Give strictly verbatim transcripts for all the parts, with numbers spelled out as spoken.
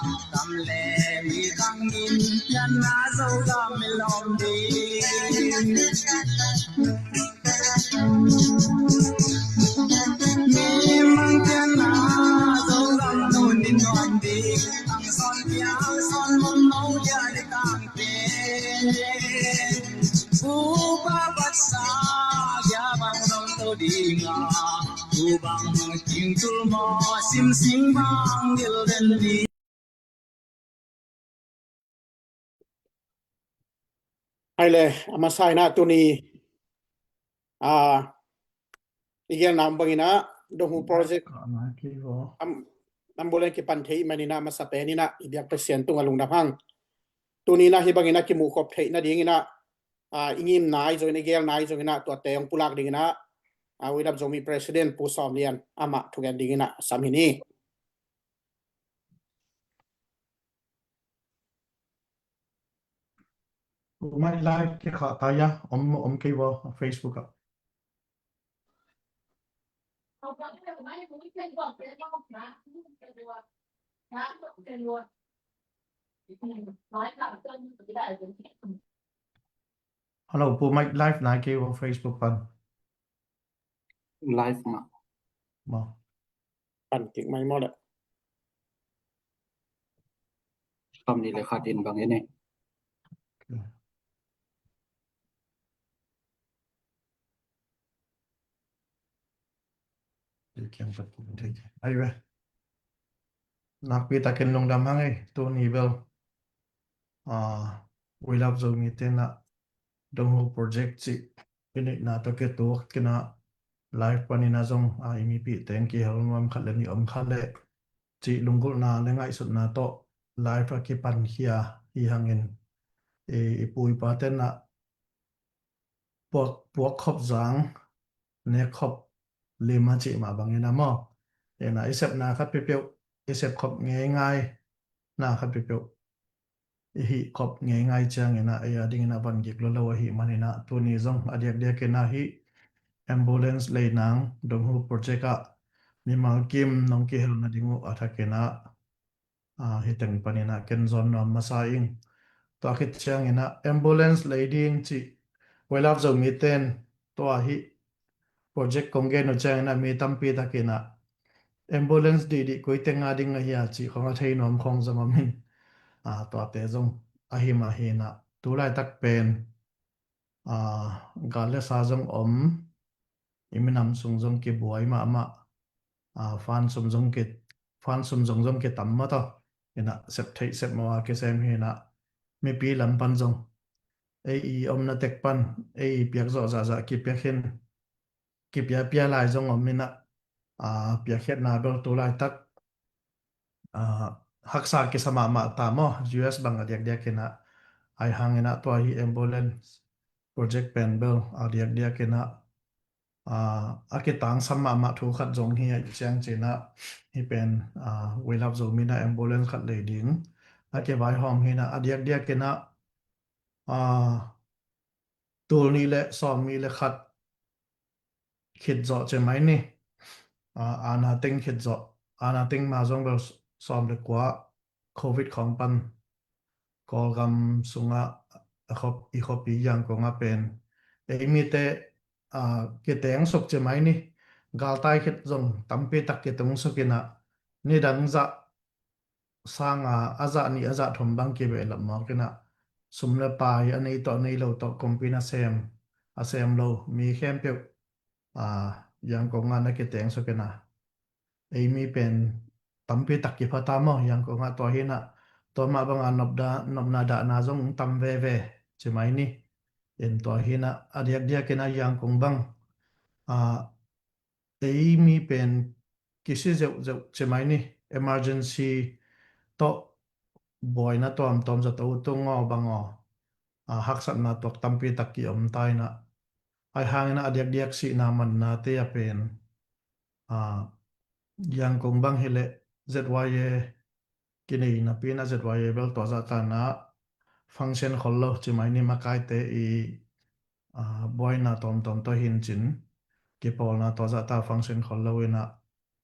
Tam le mi kang in pianna Zogam i lawm ding. Mi mang pianna Zogam nun in lawm ding. Ang son piang son mong mong dia di kang te. Upa patsa dia bang dong to dinga. Ubang king tul mo sim sing bang dil den di. Hai le, a masa in ah tuni, a, i gelna bangin ah Donghu Project, a, nai ki vo. Am, am bul en kipan thei manin ah masa pen in ah i biak Pasian tungah lungdam hang. Tuni in ah hih bangin ah kimuh khop theih nadingin ah, a, i ngim nai zongin, i gel nai zongin ah tuate hong pulak dingin ah, a, We Love Zomi President Pu Sawm Lian amah thugen dingin ah sam hi ni. Pu Mike live kikhah ta ia, om, om kei vo Facebook ah. Hello, Pu Mike live nai kei vo Facebook pan. Live mah. Mah. Pan kik mai maw le. Kam ni le khat in bang en e. Ai ve. Nakpi takin lungdam hang ei, tuni bel. A, We Love Zomi te in ah Donghu Project cih i neihna tawh kituak in ah live panin ah zong, a, i mipih teng kihel nuam khat le nih om khat le cih lunggulhna le ngaihsutna tawh live a kipankhia hi hangin, i, i pu i pa te in ah puak, puak khop zang, nek khop lim a cih mah bangin ah maw. In ah i sepna khat peuhpeuh, i sep khop ngeingai na khat peuhpeuh i hih khop ngeingai ciangin ah, ei a dingin ah van gik lua lo ahih manin ah, tuni zong a diakdiakin ah hih ambulance lei nang Donghu Project ah mimal kim nong kihel nading uh a thakin ah, a, hih teng panin ah ken zawn nuam masa ing. Tua khit ciangin ah ambulance lei ding cih We Love Zomi ten tua hih project kong gen uh ciangin ah mi tampi takin ah ambulance dihdih koi teng a ding ahia cih khong a thei nuam khong zong om in, a, tuate zong ahi mah hi in ah, tu laitak pen, a, gal le sa zong om, i minam sung zong kibuai mahmah, a, fan sum zong ki, fan sum zong zong kitam mah tawh in ah sep theih sep mawh a kisem hi in ah, mipi lam pan zong ei i omna tek pan ei i piak zawh zahzah kipiak hin, kipiapia lai zong om in ah, a, piakkhiatna bel tu laitak, a, haksa kisa mahmah ta maw, U S bang a diakdiakin ah. Ai hangin ah tua hih ambulance project pen bel a diakdiakin ah, a, a kitangsam mahmah thu khat zong hi a, i ciang cin ah hih pen, a, We Love Zomi in ah ambulance khat lei ding a kivaihawm hi in ah, a diakdiakin ah, a, tul nih le sawm nih le khat khit zawh ci mai ni. A, ana teng khit zawh, ana teng ma zong bel sawm le kua Covid khawng pan Kawlgam sungah a khop, i khuapi Yangon ah pen ei mite, a, kiteng suk ci mai ni. Galtai khit zong tampi tak kitung suk in ah, nidang zah sanga a zah nih a zah thum bang kibehlap mawk in ah, sum le pai a nei tawh a nei lo tawh kumpi in a sem, a sem lo mi khempeuh, a, Yangon ah na kiteng suk in ah, ei mi pen tampi tak kipha ta maw, Yangon ah. Tua hi in ah, tua mah banga nopda, nopna dahna zong tam veve ci mai ni. In tua hi in ah, a diakdiakin ah Yangon bang, a, ei mi pen kisi zeuhzeuh ci mai ni, emergency tawh buaina tuamtuam zato tung aw bang aw, a, haksatna tuak tampi tak kiom ta in ah. Ai hangin ah a diakdiak sihna manna te ah pen, a, Yangon bang hi leh Z Y A kinei napi in ah Z Y A bel tua zahta in ah function khol lo ci mai ni, makaite i, a, buaina tuamtuam tawh hi in cin, kipawlna tua zahta function khol lo in ah,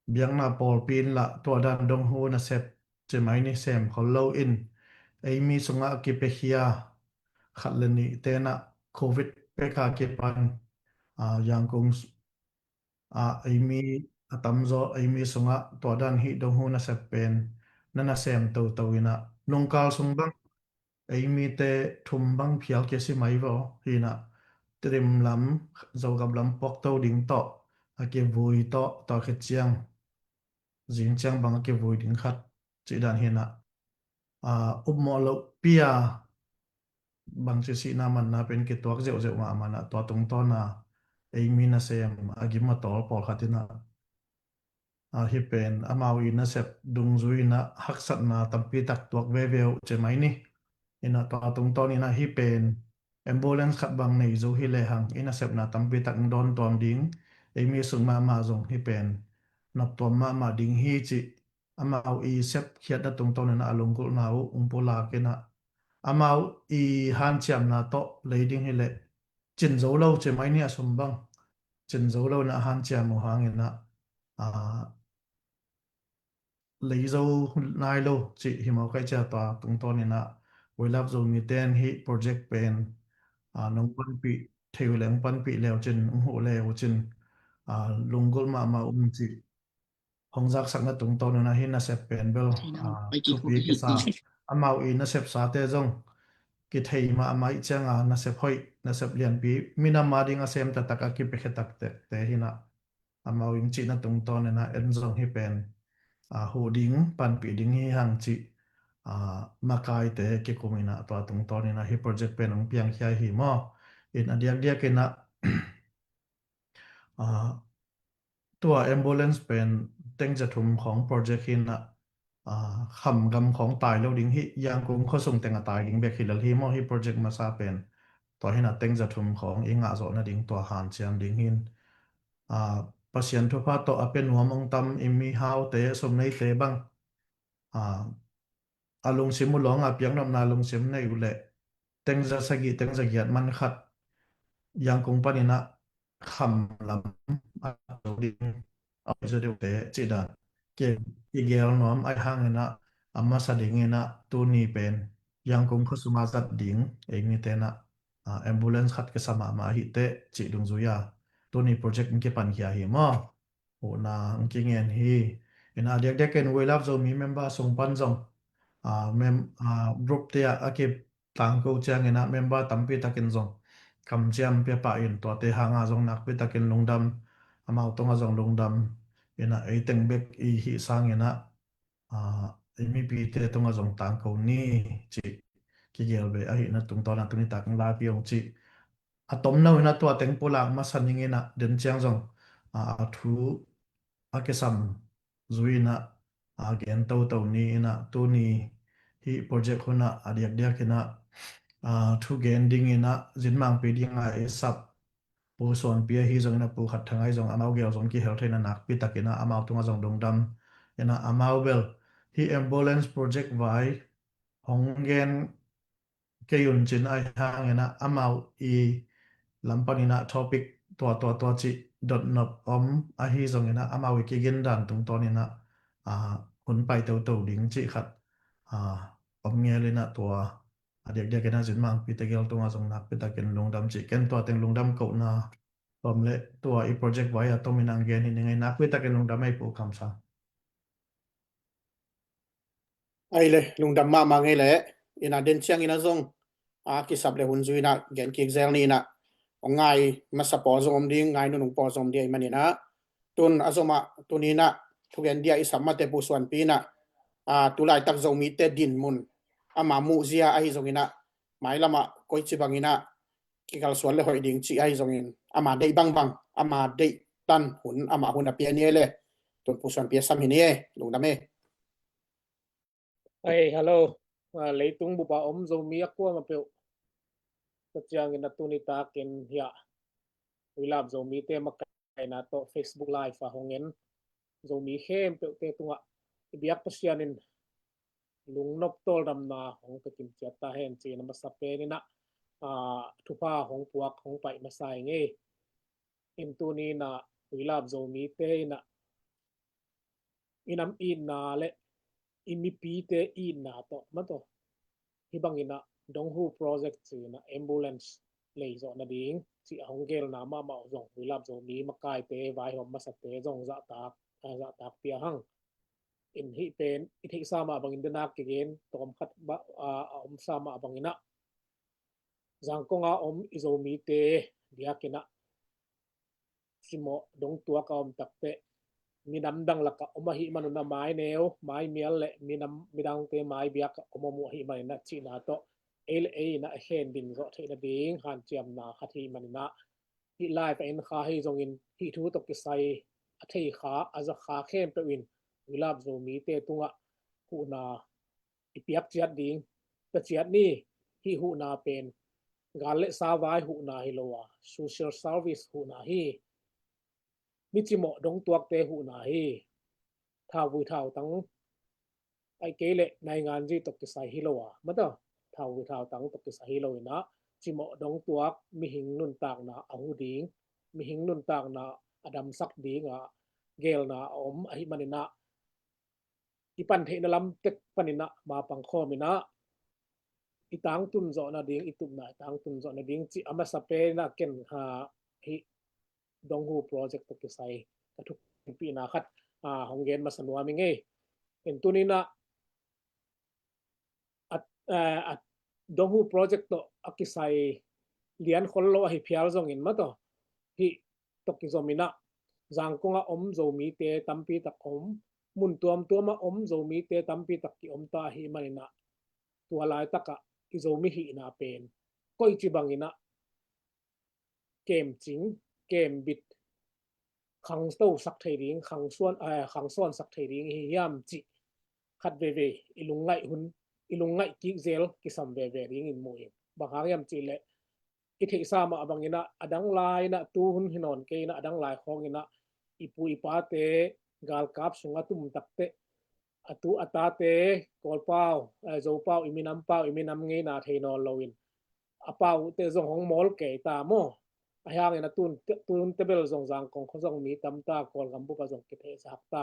biakna pawlpi in lah tua dan dong hu na sep cimai ni sem khol lo in, eimi sungah a kipiakhia khat le nih tenah covid peka kipan, ah, Yangon ah, eimi a tamzaw, eimi sungah tua dan hih dong hu nasep pen na nasem toto inah, nungkal sung bang eimite thum bang phial kia si mai vaw hinah, Tedim lam, Zogam lam puakto ding tawh a kivui tawh, tua khit ciang zing ciang bang a kivui ding khat cih dan hinah, ah, upmawh loh pia bangci sihna manna pen kituak zeuhzeuh mahmah inah, tua tungtawna eimi nasem a gim a tawl pawlkhat inah, ah, hih pen amau i nasep dungzui inah haksatna tampi tak tuak veve uh cimai ni. Inah tua tungtawn inah hih pen ambulance khat bang nei zo hi lehang i nasepna tampi tak dawn tuam ding, eimi sung mahmah zong hih pen nop tuam mahmah ding hi cih amau i sepkhiatna tungtawn inah a lunggulhna uh ung pulak inah, amau i hanciamna tawh lei ding hileh cin zo lo cimai ni a sum bang, cin zo lo inah a hanciam uh hang inah, ah, lei zo nai lo cih hi mawk ai cia. Tua tungtawn inah We Love Zomi ten hih project pen, ah, nong panpih thei uh leh ong panpih leu cin, ong huh leu cin, ah, lunggulh mahmah um cih hong zaksakna tungtawn inah hih nasep pen bel, ah, thupi kisa. Amau i nasepsate zong kithei mahmah ih cianga nasep hoih, nasep lianpi, minam a ding a sem taktak a kipiakhia taktakte hinah amau ing cihna tungtawn inah en zong hih pen, ah, huh ding, panpih ding hi hang cih, ah, makaite kikum inah tua tungtawn inah hih project pen ong piangkhia hi maw. In a diakdiak inah, ah, tua ambulance pen teng za thum khawng project hinah, ah, kham gam khawng tai lo ding hi, Yangon khuasung teng a tai ding bek hi lel hi maw, hih project masa pen. Tua hinah teng za thum khawng i ngahzawh nading tua hanciam ding hin, ah, Pasian thupha tawh a pia nuam ong tam i mihaute, sum neite bang, ah, a lungsim uh lawngah piaknopna lungsim nei uh leh teng za sagih, teng za giat man khat Yangon pan inah kham lam a to ding a oi zaw deuhte cih dan ki, kigel nuam ai hang inah a masa ding inah tuni pen Yangon khuasung a zat ding eimi tenah, ah, ambulance khat kisa mahmah ahih teh cih dungzui a tuni project in kipankhia hi maw. Huhna ong kingen hi. Inah a diakdiak in We Love Zomi member sung pan zong, ah, mem-, ah, group te ah a kitangko ciang inah member tampi takin zong kamciam pia pah in, tuate hanga zong nakpi takin lungdam, amau tungah zong lungdam. Inah ei teng bek i hih sang inah, ah, i mipite tungah zong tangko ni cih kigel ve ahihna tungtawn a tuni tak in laipi ong cih a tomno inah tua teng pulak masa ning inah den ciang zong, ah, a thu a kisam zui inah, ah, gen toto ni inah tuni hih project hunah a diakdiak inah, ah, thu gen ding inah zin mangpi dinga i sap Pu Suanpi ahi zong inah Pu Khat Thang ahi zong amau gel zong kihel thei inah nakpi tak inah amau tungah zong lungdam. Inah amau bel hih ambulance project vai hong gen kei un cin ai hang inah amau i lam pan inah topic tua tua tua cih dotnop om ahi zong inah amau i kigin dan tungtawn inah, ah, hun pai toto ding cih khat, ah, om ngel inah tua a diakdiak inah zin mangpi tegel tungah zong nakpi takin lungdam cih ken tua teng lungdam kohna tom le tua i project vai a tom inah gen hi ning ei, nakpi takin lungdam ei Pu Kamsa. Ai le, lungdam mahmah ngei le, inah den ciang inah zong, a, kisap le hun zui inah gen kik zel ni inah, ong ngai masa pawl zong om ding, ngai nunung pawl zong om ding ahih man inah, tun a zomah, tuni inah, thugen dia i sap mate Pu Suanpi inah, a, tulaitak Zomite dinmun, ama muhzia ahi zong inah, mailamah koici bang inah, kikalsuan le hoih ding cih ahi zongin, ama deih bangbang, ama deih tan hun, ama hun a pia ni ei le, tun Pu Suanpi a sam hi ni ei, lungdam ei. Ai, hello. Ah, leitung bupa om Zomi a kuamah peuh. Tua ciangin a tuni takin hiah We Love Zomite makaihna tawh Facebook Live a hong en Zomi khempeuhte tungah i biak Pasian in lungnop tawldamna hong pia kim ciat ta hen ci-in a masa pen inah, ah, thupha hong puak hong paih masa ing ei. In tuni inah We Love Zomite inah i nam itna le i mipite itna tawh mah tawh, hih bangin ah Donghu Project ci-in ah ambulance lei zawh nading cih a hong gelna mahmah uh zong Huilap Zomi makaite, vaihawm masate zong zahtak, a zahtak pia hang. In hih pen i theihsa mah bangin denak kigen tawm khat a, a omsa mah bangin ah Zangkong a om i Zomite diakin ah cimawh dongtuak a om takteh minam dang lakah om ahih manun ah maineu maimial le minam midangte maibiak ah om om uh ahih manin ah cihna tawh ei le ei in ah a khen din zawh theih nading hanciamna khat hih manin ah hih live a en kha hi zongin hih thu tawh kisai a thei kha a za kha khempeuh in Huilap Zomite tungah huhna i piak ciat ding, pia ciat ni. Hih huhna pen gal le sa vai huhna hi lo a, social service huhna hi. Mi cimawh dongtuakte huhna hi. Thauvui thautang ahih kei leh nainganzi tawh kisai hi lo a, mata thauvui thautang tawh kisai hi lo in ah cimawh dongtuak mihing nuntakna a hu ding, mihing nuntakna a damsak ding a gelna a om ahih manin ah i pan theihna lam tek panin ah mapang khawm in ah i tangtun zawh nading, i tupna i tangtun zawh nading cih a masa pen ah ken ha hih Donghu Project tawh kisai ka thukimpihna khat, a, hong gen masa nuam ing ei. En tuni in ah a, a, a Donghu Project tawh a kisai lian khol lo ahi phial zongin mah tawh hih tawh kizom in ah Zangkong a om Zomite tampi tak om, mun tuamtuam a om Zomite tampi tak ki om ta ahih manin ah tua laitak ah i Zomi hihna pen koici bangin ah kemcing, kembit, khangto sak thei ding, khangsuan, eh, khangsuan sak thei ding hi hiam cih khat veve i lungngaih hun, i lungngaih kik zel kisam veve ding in mu ing. Bang hang hiam cih leh i theihsa mah bangin ah a dang lai in ah tu hun hi nawn kei in ah a dang lai khawng in ah i pu i pate galkap sung a tum takteh a tu a tate Kawlpau, eh, Zopau, i minampau, i minam ngeina thei nawn loin a pau te zong hong mawl kei ta maw? Ahi hangin a tun, tun tebel zong Zangkong khuazong mi tam ta, Kawlgam bup ah zong kithehsak ta.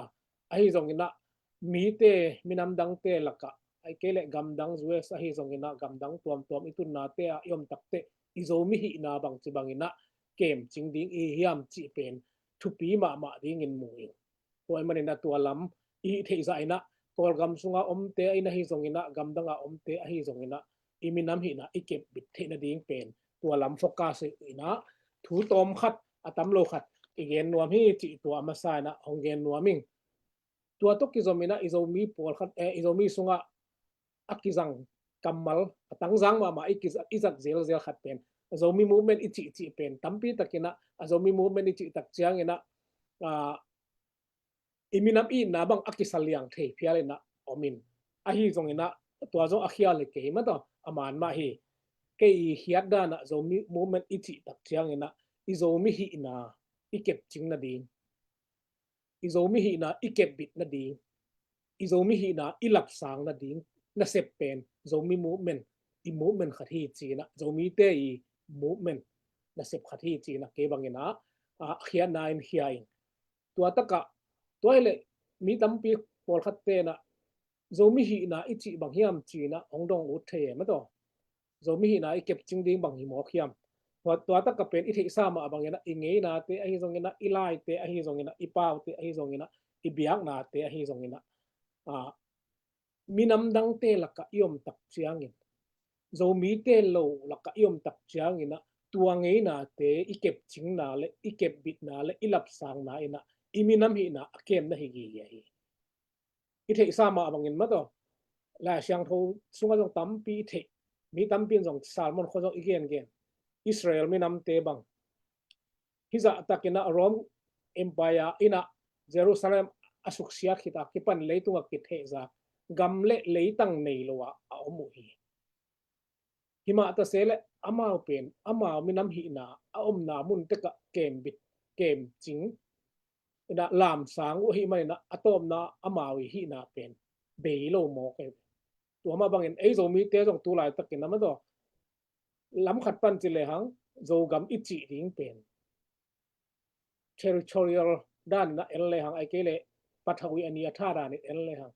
Ahi zongin ah mite minam dangte lakah ahih kei leh gamdang U S ahi zongin ah gamdang tuamtuam i tunnate ah i om takteh i Zomi hihna bangci bangin ah kemcing ding i hiam cih pen thupi mahmah dingin mu ing. Tua ahih manin ah tua lam i hih theih zah in ah Kawlgam sunga omte in ahi zongin ah gamdanga omte ahi zongin ah i minam hihna i kepbit theih nading pen tua lam focus in ah thu tawm khat a tam lo khat i gen nuam hi cih tua a masa in ah hong gen nuam ing. Tua tawh kizom in ah i Zomi pawlkhat, eh, i Zomi sungah a kizang kammal a tangzang mahmah i kiza-, i zat zelzel khat pen a Zomi movement i cihcih pen tampi takin ah a Zomi movement i cih tak ciangin ah, ah, i minam itna bang a kisaliang thei phial in ah om in. Ahi zongin ah tua zong a khial hi kei mah tawh a man mah hi. Kei i khiat dan ah Zomi movement i cih tak ciangin ah i Zomi hihna i kepcing nading, i Zomi hihna i kepbit nading, i Zomi hihna i lapsang nading nasep pen Zomi movement, i movement khat hi ci-in ah, Zomite i movement nasep khat hi ci-in ah kei bangin ah, ah, khiatna in khia ing. Tua takah, tua hileh mi tampi pawlkhatte in ah Zomi hihna i cih bang hiam ci-in ah hong dong ut thei e mah tawh. Zomi hihna i kepcing ding bang hi mawk hiam? Tua, tua takah pen i theihsa mah bangin ah i ngeinate ahi zongin ah, i laite ahi zongin ah, i paute ahi zongin ah, i biaknate ahi zongin ah, ah, minam dangte lakah i om tak ciangin, Zomite lo lakah i om tak ciangin ah tua ngeinate i kepcingna le i kepbitna le i lapsangna in ah i minam hihna a kem na hi gige hi. I theihsa mah bangin mah tawh, Lai Siangtho sungah zong tampi i theih, mi tampi in zong sermon khua zong i gengen, Israel minamte bang hih zah takin ah Rome Empire in ah Jerusalem a suksiat khit a kipan leitungah kithehzak gam le leitang nei lo ah a om uh hi. Himah ta se leh amau pen amau minam hihna a omna mun tekah kembit, kemcing in ah lamsang uh ahih manin ah a tawpna amau i hihna pen bei lo mawk e. Tua mah bangin ei Zomite zong tu laitakin ah mah tawh lam khat pan ci lehang Zogam i cih ding pen territorial dan in ah en lehang, ahih kei leh pathawi a ni a tha dan in en lehang,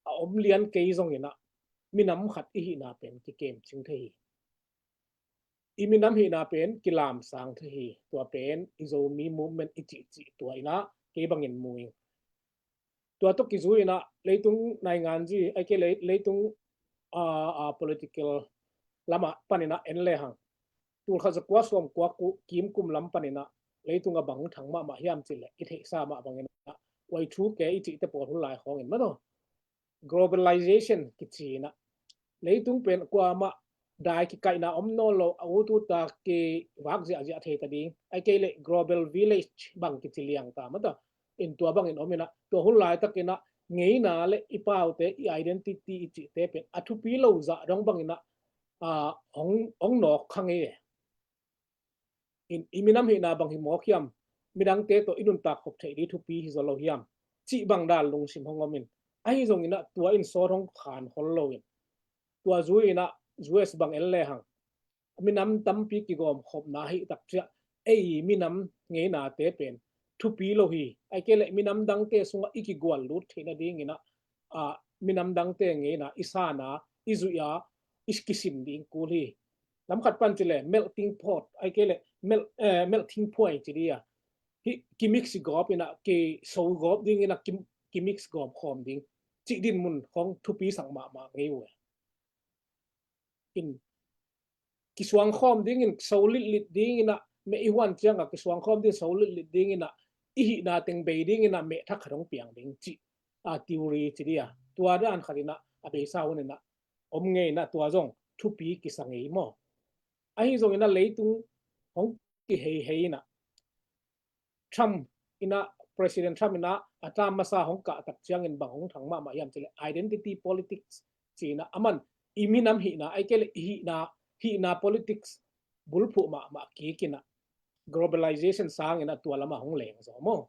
a om lian kei zongin ah minam khat i hihna pen kikem cing thei hi. I minam hihna pen kilamsang thei hi. Tua pen i Zomi movement i cihcih tua in ah kei bangin mu ing. Tua tawh kizui in ah leitung nainganzi, ai kei lei-, leitung, aa, aa, political lamah panin ah en lehang, tulkhat zakua sawmkua ku-, kim kum lam panin ah leitung a bang thang mahmah hiam cih leh i theihsa mah bangin ah Y two K i cihte pawl hun lai khawngin mah tawh globalization kici in ah leitung pen kuamah dai kikaihna om nawn lo, a ut ut a kivak ziahziah thei ta ding, ai kei leh global village bang kici liang ta mah tawh. In tua bangin om in ah tua hun laitakin ah ngeina le i paute, i identity i cihte pen a thupi lo zah dong bangin ah, aa, hong, hong nawk kha ngei e. In, i minam hihna bang hi mawk hiam, midangte tawh i nuntak khop theih ding thupi hi zaw lo hiam, cih bang dan lungsim hong om in, ahi zongin ah tua in sawt hong khan khol lo in, tua zui in ah U S bang en lehang minam tampi kigawm khopna hi tak ciah, ei minam ngeinate pen thupi lo hi. Ai kei leh minam dangte sungah i kigual lut theih nadingin ah, aa, minam dangte ngeina i sana, i zuih a, i kisin ding kul hi. Lam khat pan ci leh melting pot, ai kei leh mel-, eh, melting point ci ding a, hih kimix gawp in ah, kiso gawp dingin ah ki, kimix gawp khawm ding cih dinmun khawng thupi sak mahmah ngei uh e. In kisuang khawm dingin, so litlit dingin ah, meh i huan ciang a kisuang khawm ding, so litlit dingin ah, i hihna teng bei dingin ah meh thak khat hong piang ding cih, aa, theory ci ding a, tua dan khat in ah a beisa hun in ah om ngei in ah tua zong thupi kisa ngei maw. Ahi zongin ah leitung hong kiheihei in ah Trump in ah, President Trump in ah a term masa hong kah tak ciangin bang hong thang mahmah hiam ci leh identity politics ci in ah, aman i minam hihna, ai kei leh i hihna, hihna politics bulphuh mahmah kik in ah globalization sangin ah tua lamah hong leng zaw maw.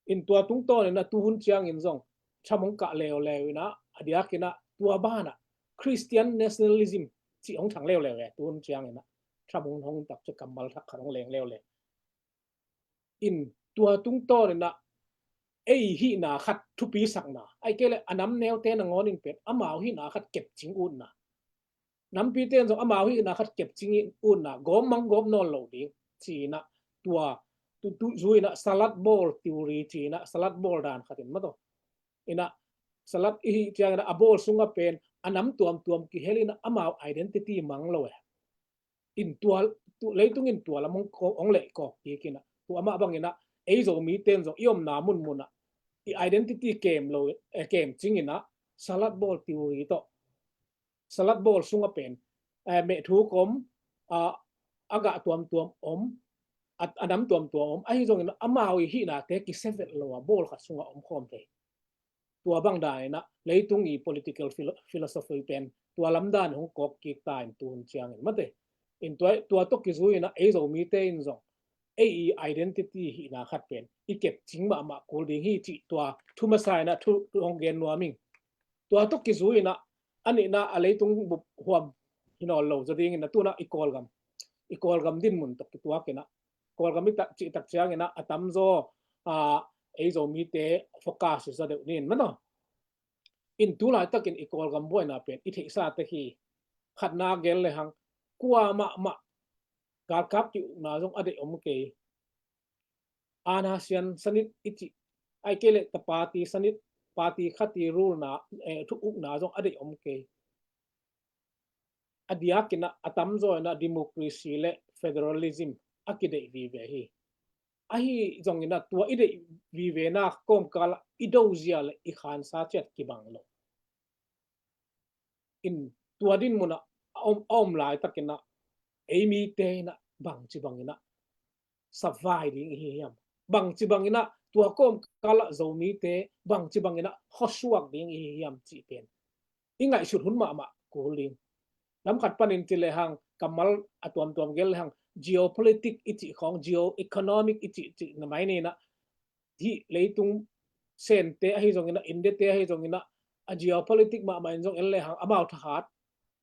In tua tungtawn in ah tuhun ciangin zong Trump hong kah leuleu in ah, a diakin ah tua banah Christian nationalism cih hong thang leuleu e. Tuhun ciangin ah Trump hong, hong tak ciang kammal thak khat hong leng leuleu. In tua tungtawn in ah ei hihna khat thupi sakna, ai kei leh a nam neute nangawn in pen amau hihna khat kepcing utna, nampite in zong amau hihna khat kepcing utna, gawm mang gawm nawn lo ding ci in ah tua, tu, tu zui in ah salad bowl theory ci in ah, salad bowl dan khat in mah tawh in ah, salad i hih ciangin ah a bowl sungah pen a nam tuamtuam kihel in ah amau identity mang lo e. In tua, tu, leitung in tua lam hong ko-, hong leh kawk kik in ah, tua mah bangin ah ei Zomite in zong i omna munmun ah i identity kem lo, eh, kemcing in ah salad bowl theory tawh, salad bowl sungah pen, eh, meh thuk om, a, a gah tuamtuam om, a, a nam tuamtuam om, ahi zongin amau i hihnate kisia vet lo a bowl khat sungah om khawm thei. Tua bang dan in ah leitung i political philo-, philosophy pen tua lam dan hong kawk kik ta in tuhun ciangin mate. In tua, tua tawh kizui in ah ei Zomite in zong ei i identity hihna khat pen i kepcing mahmah kul ding hi cih tua thu masa in ah thu, thu hong gen nuam ing. Tua tawh kizui in ah a nihna a leitung bup huam hi nawn lo zaw dingin ah tu in ah i Kawlgam, i Kawlgam dinmun tawh kituak in ah, Kawlgam i tak, cih tak ciangin ah a tamzaw, aa, ei Zomite focus hi zaw deuh ning maw. In tu laitakin i Kawlgam buaina pen i theihsa tek hi. Khatna gen lehang, kuamah mah galkap ki-ukna zong a deih om kei. Ana sian sanit i cih, ai kei leh ta party sanit, party khat i rule na, eh, thu ukna zong a deih om kei. A diakin ah a tamzaw in ah democracy le federalism a kideih vive hi. Ahi zongin ah tua i deih vivena kawmkal ah i dozia le i khansa ciat kibang lo. In tua dinmun ah a om, a om laitakin ah ei mite in ah bangci bangin ah savai ding i hi hiam? Bangci bangin ah tua kawmkal ah Zomite bangci bangin ah khuasuak ding i hi hiam cih pen i ngaihsut hun mahmah kul ding. Lam khat panin ci lehang, kammal a tuamtuam gen lehang, geopolitic i cih khawng, geo-economic i cih, cih na mai ni in ah, hih leitung Sente ahi zongin ah, Indiate ahi zongin ah, a geopolitic mahmah in zong en lehang, amau thahat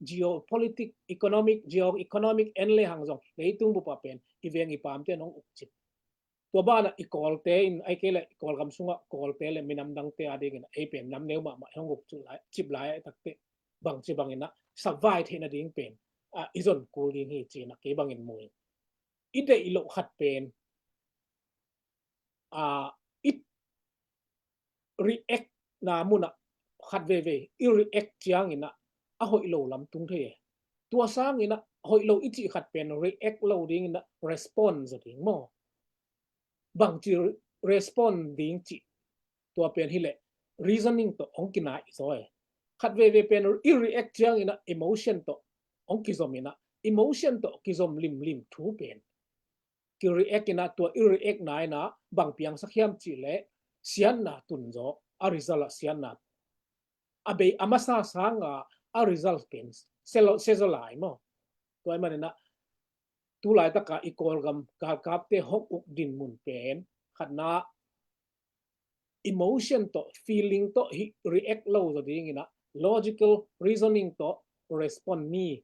geopolitic, economic, geo-economic en lehang zong leitung bup ah pen i veng i pamte in hong ukcip. Tua banah i Kawlte in, ahih kei leh i Kawlgam sungah Kawlte le minam dangte adingin ah ei pen nam neu mahmah hong uk cip lai, cip lai a takte bangci bangin ah sapvai theih nading pen ah i zon kul ding hi ci-in ah kei bangin mu ing. I deih loh khat pen ah i react na munah khat veve i react ciangin ah a hoih lo lam tung thei e. Tua sangin ah hoih lo i cih khat pen react lo dingin ah respond zaw ding maw? Bangci respond ding cih tua pen hileh reasoning tawh hong kinai zaw e. Khat veve pen i react ciangin ah emotion tawh hong kizom in ah emotion tawh kizom limlim thu pen ki react in ah tua i react na in ah bang piangsak hiam cih leh siatna tun zaw, a result ah siatna a bei a masa sanga a result pen se zaw lai maw? Tua ahih manin ah tu laitak a i Kawlgam galkapte hong uk dinmun pen khatna emotion tawh, feeling tawh hih react lo zaw dingin ah logical reasoning tawh respond ni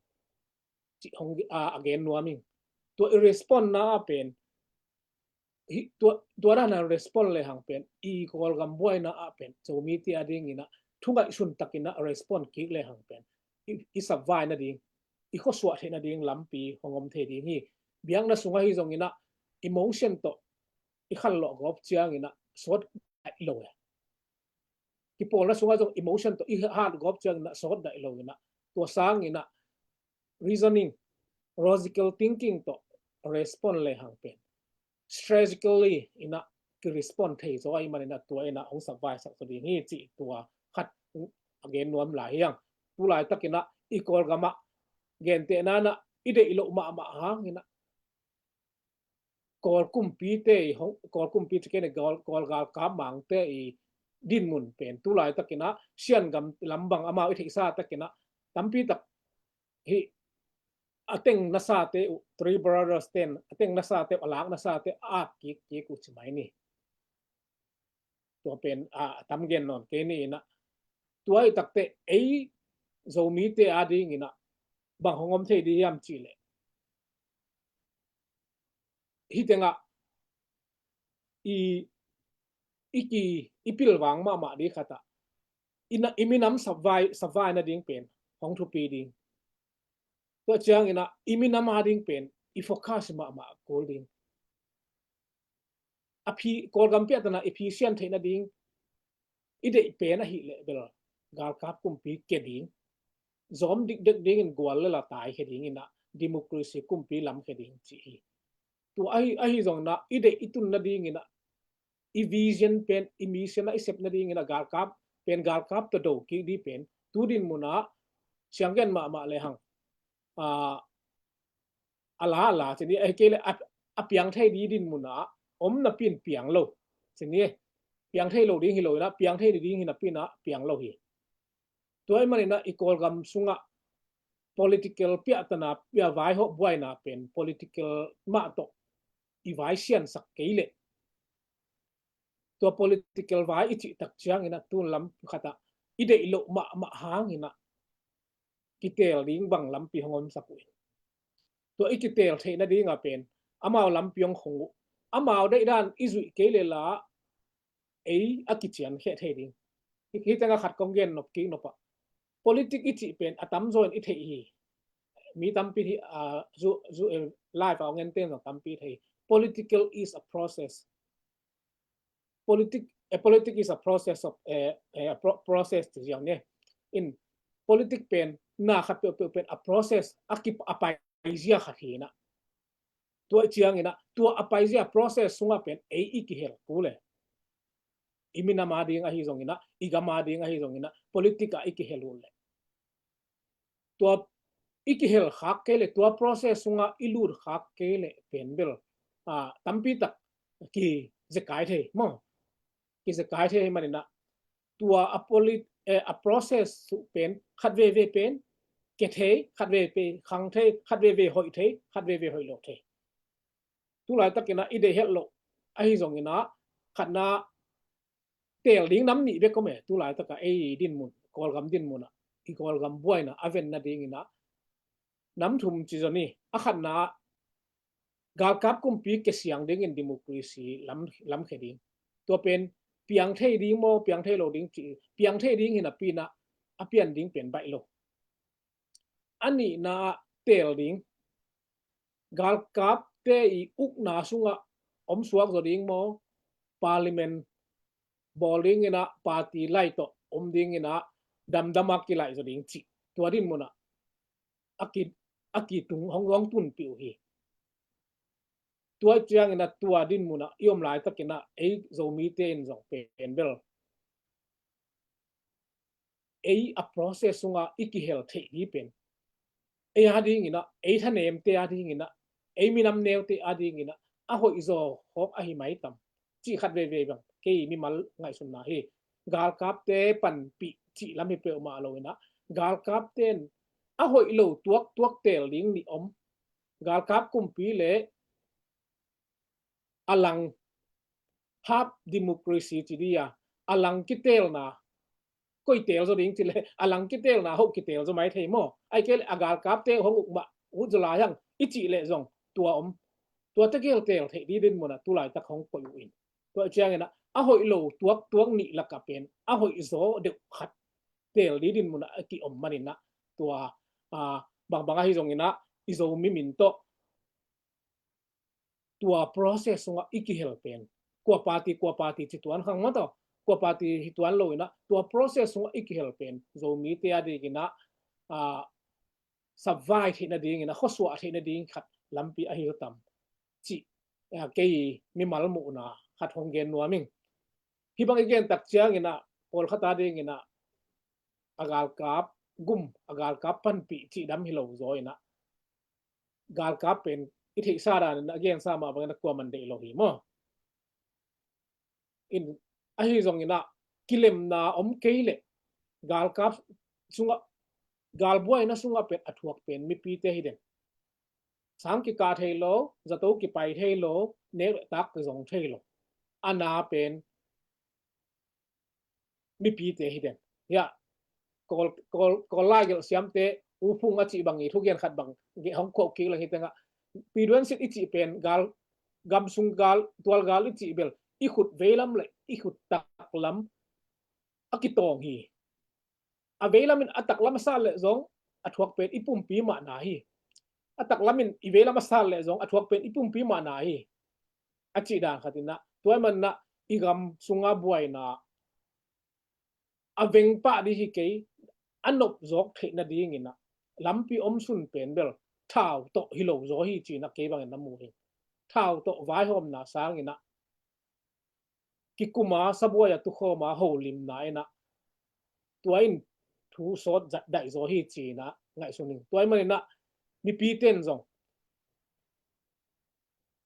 cih hong a gen nuam ing. Tua i respond na ah pen hih tua, tua dan a respond lehang pen i Kawlgam buaina ah pen Zomite adingin ah thu ngaihsun takin ah respond kik lehang pen i, i sapvai nading, i khuasuah theih nading lampi hong om thei ding hi. Biakna sungah hi zongin ah emotion tawh i khanlawh gawp ciangin ah sawt daih lo e. Kipawlna sungah zong emotion tawh i hat gawp ciangin ah sawt daih lo in ah tua sangin ah reasoning, logical thinking tawh respond lehang pen strategically in ah ki respond thei zaw ahih manin ah tua in ah hong sapvaisak zaw ding hi cih tua khat a gen nuam lai hi hang. Tu laitakin ah i Kawlgam ah gentehna in ah i deih loh mahmah hangin ah Kawl kumpite i hong, Kawl kumpi ci kei ni, Kawl, Kawl galkap mangte i dinmun pen tu laitakin ah Shan gam lam bang amau i theihsa takin ah tampi tak hih a teng nasate uh, Three Brothers ten a teng nasate uh, a lak nasate uh a at kik kik uh ci mai ni. Tua pen a tam gen nawn kei ni in ah tua i takte ei Zomite adingin ah bang hong om thei ding hiam cih leh hih tengah i, i ki, i pilvang mahmah ding khat ah i na, i minam sapvai, sapvai nading pen hong thupi ding. Tua ciangin ah i minam ading pen i focus mahmah kul ding. A phi, Kawlgam piahtana i phi sian theih nading i deih pen ahih leh bel galkap kumpi kia ding, zawm dikdek dingin gual le la taikhia dingin ah democracy kumpi lamkhia ding cih hi. Tua ahi, ahi zongin ah i deih i tun nadingin ah i vision pen, i mission ah i sep nadingin ah galkap pen, galkap tawh do kik ding pen tu dinmun ah sianggen mahmah lehang a, a la a la ci ni, ahih kei leh a, a piang thei ding dinmun ah om napi in piang lo ci ni. Piang thei lo ding hi lo in ah piang thei ding hi napi in ah piang lo hi. Tua ahih manin ah i Kawlgam sungah political piahtana, pia vaihawm buaina pen political mah tawh i vai siansak kei leh tua political vai i cih tak ciangin ah tun lam khat ah i deih loh mahmah hangin ah kiteel ding bang lampi hong omsak uh in tua i kiteel theih nading ah pen amau lampi hong khong uh, amau deih dan i zuih kei leh la ei a kician kheh thei ding. Hih, hih tengah khat kong gen nop kik nop ah politic i cih pen a tamzaw in i theih hi. Mi tampi hi, ah, zu, zu, eh, live ah hong en ten zong tampi thei. Political is a process. Politic, a politic is a process of a, a pro-, process ci ziau ni. In politic pen na khat peuhpeuh pen a process a ki, a paizia khat hi in ah. Tua ciangin ah tua a paizia process sungah pen ei i kihel kul e. I minam ading ahi zongin ah, i gam ading ahi zongin ah politic ah i kihel uh leh tua i kihel khak kei leh, tua process sungah i lut khak kei leh pen bel, ah, tampi tak kizekai thei maw? Kizekai thei ahih manin ah tua a polit-, eh, a process uh pen khat veve pen kia thei, khat veve khang thei, khat veve hoih thei, khat veve hoih lo thei. Tu laitakin ah i deih het loh ahi zongin ah khatna teel ding nam nih bek om e. Tu laitakah ei dinmun, Kawlgam dinmun ah, i Kawlgam buaina a ven nadingin ah nam thum ci zaw ni. A khatna ah galkap kumpi kesiang dingin democracy lam, lamkhia ding. Tua pen piang thei ding maw, piang thei lo ding ci, piang thei ding hi napi-in ah a pian ding pen baih lo. A nihna ah teel ding, galkapte i ukna sungah om suak zaw ding maw, parliament bawl dingin ah party lai tawh om dingin ah damdam a kilaih zaw ding cih, tua din munah a ki, a kitung hong, hong tunpih uh hi. Tua ciangin ah tua din munah i om laitakin ah ei Zomite in zong pen bel ei a process sungah i kihel theih hi pen, ei a dingin ah, ei thanemte a dingin ah, ei minam neute a dingin ah a hoih zaw hawk ahi maitam cih khat veivei bang kei mimal ngaihsutna hi. Galkapte panpih cih lam hi peuhmah lo-in ah, galkapte in a hoih lo tuaktuak teel ding nih om. Galkap kumpi le a lang, half democracy ci ding a, a lang kiteelna, koi teel zaw ding ci le, a lang kiteelna hoh kiteel zaw mai thei maw? Ahih kei leh a galkapte hong uk mah ut zaw lai hang i cih leh zong tua om. Tua tegel teel theih ding din munah tu laitak hong koih uh in. Tua ciangin ah a hoih lo tuaktuak nih lakah pen a hoih zaw deuh khat teel ding din munah a kiom manin ah tua, ah, bangbang ahi zongin ah i Zomi min tawh tua process sungah i kihel pen, kua party, kua party ci tuan khang maw taw, kua party hi tuan lo-in ah tua process sungah i kihel pen Zomite a dingin ah, ah, savai theih nadingin ah, khuasuah theih nading khat lampi ahi zaw tam cih, ah, kei mimal muhna khat hong gen nuam ing. Hih bang i gen tak ciangin ah pawlkhat a dingin ah a galkap gum, a galkap panpih cih dam hi lo zaw-in ah, galkap pen i theihsa danin a gensa mah bangin a kuaman deih lo hi maw? In, ahi zongin ah kilemna om kei leh galkap sungah, galbuaina sungah pen a thuak pen mipite hi den. Sang kikah thei lo, zato kipai thei lo, nek le tak kizong thei lo. A na pen mipite hi den. Hiah, Kawl, Kawl, Kawl lai gelh siamte, U Phung a cih bang i thugen khat bang hong khuah kik leng hi tengah, piduan sit i cih pen gal, gam sung gal, tual gal i cih bel i khut veilam le i khut taklam a kitawng hi. A veilam in a taklam a sal leh zong a thuak pen i pumpi mahna hi. A taklam in i veilam a sal leh zong a thuak pen i pumpi mahna hi. A cih dan khat in ah, tua ahih manin ah i gam sunga buaina a veng pah ding hi kei, a nop zawk theih nadingin ah lampi om sun pen bel thau tawh hi lo zaw hi ci-in ah kei bangin na mu hi. Thau tawh vaihawmna sangin ah kikuma sabuai a tukhawma holimna in ah tua in thu sawt zat daih zaw hi ci-in ah ngaihsun ing. Tua ahih manin ah mipite in zong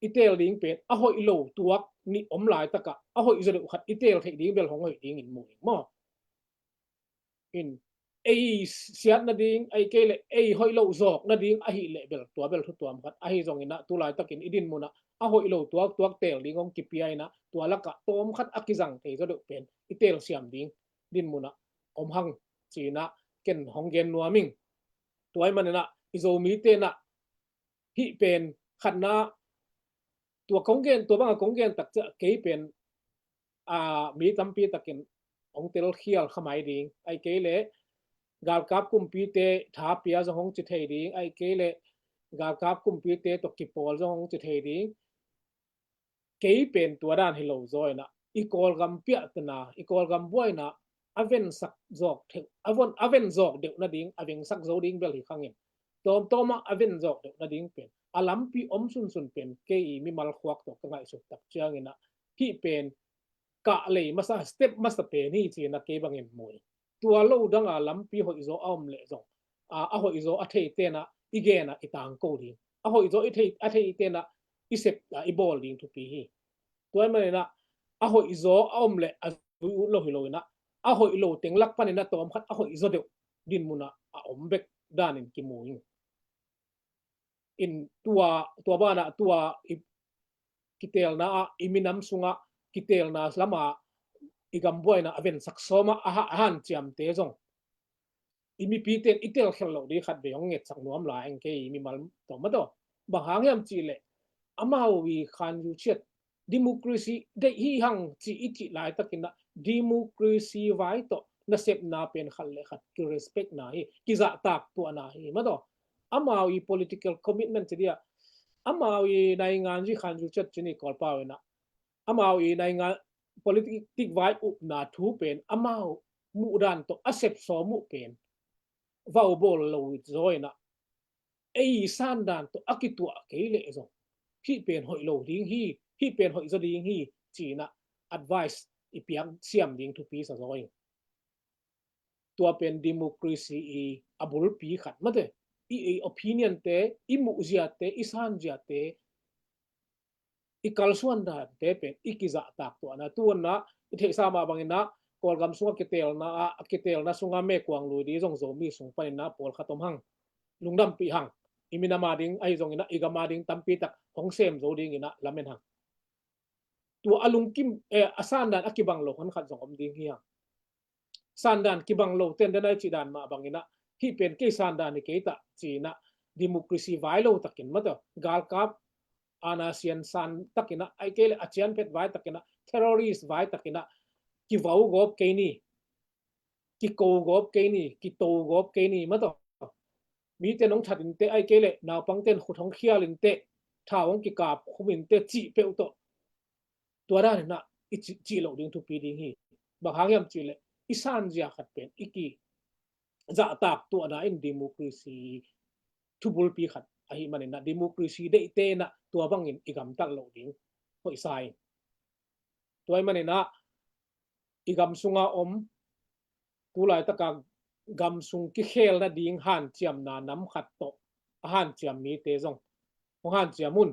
i teel ding pen a hoih lo tuak nih om laitakah a hoih zaw deuh khat i teel theih ding bel hong hoih dingin mu ing maw? In, ei siat nading, ahih kei leh ei hoih lo zawk nading ahih leh bel tua bel thu tuam khat. Ahi zongin ah tu laitakin i din munah a hoih lo tuaktuak teel ding hong kipia in ah tua lakah tawm khat a kizang thei zaw deuh pen i teel siam ding din munah om hang ci-in ah ken hong gen nuam ing. Tua ahih manin ah i Zomite in ah hih pen khatna, tua kong gen, tua banga kong gen tak ciah kei pen, a, mi tampi takin hong telkhial kha mai ding, ahih kei leh galkap kumpite tha pia zong hong ci thei ding, ahih kei leh galkap kumpite tawh kipawl zong hong ci thei ding. Kei pen tua dan hi lo zaw in ah i Kawlgam piahtana, i Kawlgam buaina a vensak zawk theuh, a von, a ven zawk deuh nading, a vengsak zo ding bel hi khangin, tawmtawmah a ven zawk deuh nading pen a lampi om sunsun pen kei i mimal khuak tawh ka ngaihsut tak ciangin ah hih pen kah lei masa, step masa pen hi ci-in ah kei bangin mu ing. Tua lo danga lampi hoihzaw a om leh zong, a, a hoihzaw a theite in ah i gen ah i tangko ding, a hoihzaw i thei, a theite in ah i sep, a, i bawl ding thupi hi. Tua ahih manin ah a hoihzaw a om leh a zui ut lo hi lo in ah, a hoih lo teng lak panin ah tawm khat a hoihzaw deuh din munah a om bek danin kimu ing. In tua, tua banah tua i kiteelna ah, i minam sungah kiteelna lama i gambuaina a vensak sawma a ha, a hanciamte zong i mipite in i telkhial loh ding khat vei hong ngetsak nuam lai ing kei mimal tawm a tawh. Bang hang hiam cih leh amau i khanzu ciat democracy deih hi hang ci i cih laitakin ah democracy vai tawh nasepna pen khat le khat kirespectna hi, kizahtak tuahna hi mataw. Amau i political commitment ci dia, amau i naingan zi khanzu ciat ci ni Kawlpau in ah, amau i naingan politik vai upna thu pen amau muhdan tawh a sepsawm uh pen vau bawl lo zaw in ah, ei sandan tawh a kituah kei leh zong hih pen hoih lo ding hi, hih pen hoih zaw ding hi ci in ah advice i piak siam ding thupi sa zaw in. Tua pen democracy i a bulpi khat mate, i, i opinion te, i muhziate, i sanziate, i kalsuan dante pen i kizahtak tuahna, tuanna i theihsa mah bangin ah Kawlgam sungah kiteelna ah, kiteelna sungah mekuang lui di zong Zomi sung panin ah pawlkhat om hang, lungdampih hang. I minam a ding ahi zongin ah i gam a ding tampi tak hong sem zo dingin ah lamen hang. Tua a lungkim, eh, a sandan a kibang lo hon khat zong om ding hi hang. Sandan kibang lo ten den a i cih dan mah bangin ah hih pen kei sandan hi kei ta ci in ah democracy vai lo takin mataw, galkap ana sian san takin ah, ai kei le a cianphet vai takin ah, terrorist vai takin ah kivau gawp kei ni, kiko gawp kei ni, kito gawp kei ni mataw. Mite nong that in teh, ai kei le naupangten khut hong khial in teh, thau hong kikap khum in teh cih peuh tawh tua dan in ah i cih, cih loh ding thupi ding hi. Bang hang hiam cih leh i sanzia khat pen i kizahtak tuahna in democracy thubulpi khat ahih manin ah democracy deihte in ah tua bangin i gamtat loh ding hoihsa in. Tua ahih manin ah i gam sunga om, tu laitaka gam sung kikhel nading hanciamna nam khat tawh a hanciam mite zong hong hanciam un.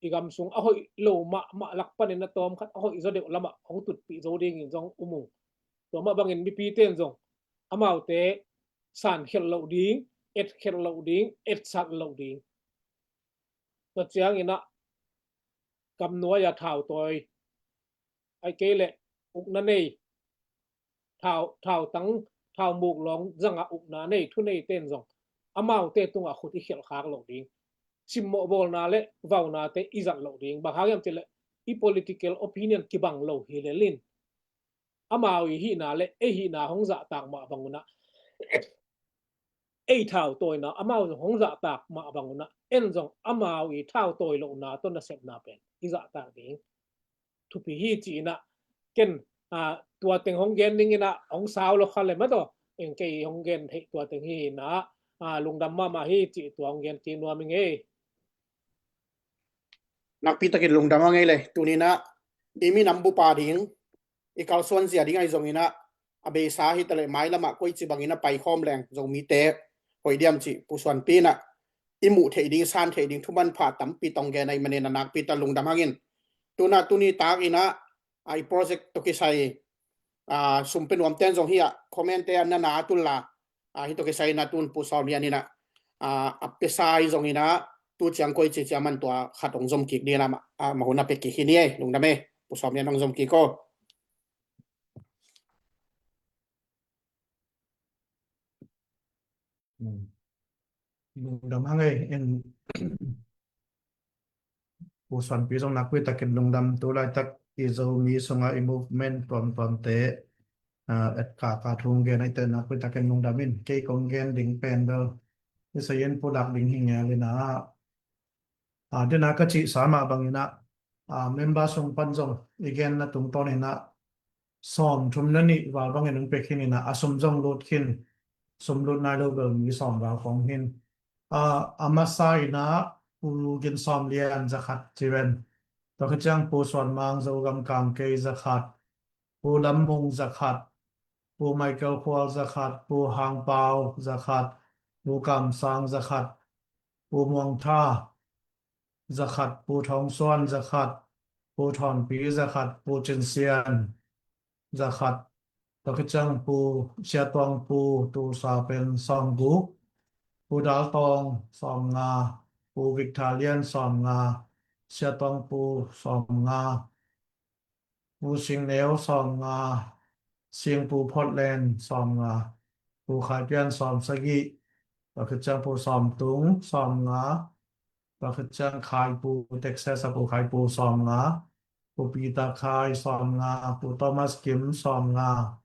I gam sung a hoih lo mahmah lak panin a tawm khat a hoih zaw deuh lamah hong tutpih zo dingin zong um ung. Tua mah bangin mipite in zong amaute san khelh loh ding, et khelh loh ding, etsat loh ding. Tua ciangin ah gam nuai-a thau tawi, ai kei le ukna nei, thau, thau tang, thau muk lawng zanga ukna nei, thu neite in zong amaute tungah khut i khelh khak loh ding. Simmawh bawlna le vaunate i zat loh ding. Bang hang hiam cih leh i political opinion kibang lo hi lel in, amau i hihna le ei hihna hong zahtak mah bang un ah, ei thau tawina amau zong hong zahtak mah bang un ah, en zong amau i thau tawi lohna tawh nasepna pen i zahtak ding thupi hi ci in ah, ken, ah, tua teng hong gen dingin ah hong sau lo kha le mataw, eng kei hong gen theih tua teng hi in ah, ah, lungdam mahmah hi ci tua hong gen kik nuam ing ei. Nakpi takin lungdam hang ei le, tuni in ah i minam bup a ding, i kalsuan zia ding ahi zongin ah, a beisa hi ta leh mailamah koici bangin a paikhawm leng Zomite hoih diam cih Pu Suanpi in ah i muh theih ding, san theih ding thu manpha tampi tong gen ahih manin a nakpi ta lungdam hang in. Tu in ah tuni tak in ah, a, i project tawh kisai, a, sum pia nuamte in zong hi ah comment-te ah na na tul la, a, hih tawh kisai in ah tun Pu Sawm Lian in ah, a, a piasa hi zongin ah tu ciang koici ciang man tua khat hong zom kik ding in ah, a, mah hun a pia kik hi ni ei, lungdam ei, Pu Sawm Lian hong zom kik aw. Hmm. Lungdam hang ei, en Pu Suanpi zong nakpi takin lungdam, tu laitak i Zomi sunga i movement tuamtuamte, ah, etkaka thu hong gen ahih teh nakpi takin lungdam in, kei kong gen ding pen bel i sayin pulak ding hi ngel in ah, ah, den a ka cihsa mah bangin ah, ah, member sung pan zong i genna tungtawn in ah sawmthum le nih val bangin hong pia khin in ah, a sum zong lut khin, sum lut nai lo bel mi sawm val khawng hi in. Ah, a masa in ah Pu Gin Sawm Lian za khat ci ven. Tua khit ciang Pu Suan Mang Zogam Kamkei za khat, Pu Lam Mung za khat, Pu Michael Khual za khat, Pu Hang Pau za khat, Pu Kam Sang za khat, Pu Muang Tha za khat, Pu Thawng Suan za khat, Pu Thawn Pi za khat, Pu Cin Sian za khat, tua khit ciang Pu Sia Tuang Pu, tu sa pen sawm guk, Pu Dal Tawng sawm nga, Pu Victor Lian sawm nga, Sia Tuang Pu sawm nga, Pu Sing Neu sawm nga, Sing Pu Phot Len sawm nga, Pu Khai Pian sawm sagih, tua khit ciang Pu Sawm Tung sawm nga, Tua khit ciang Khai Pu, Texas a Pu Khai Pu sawmnga, Pu Peter Khai sawmnga, Pu Thomas Kim sawmnga,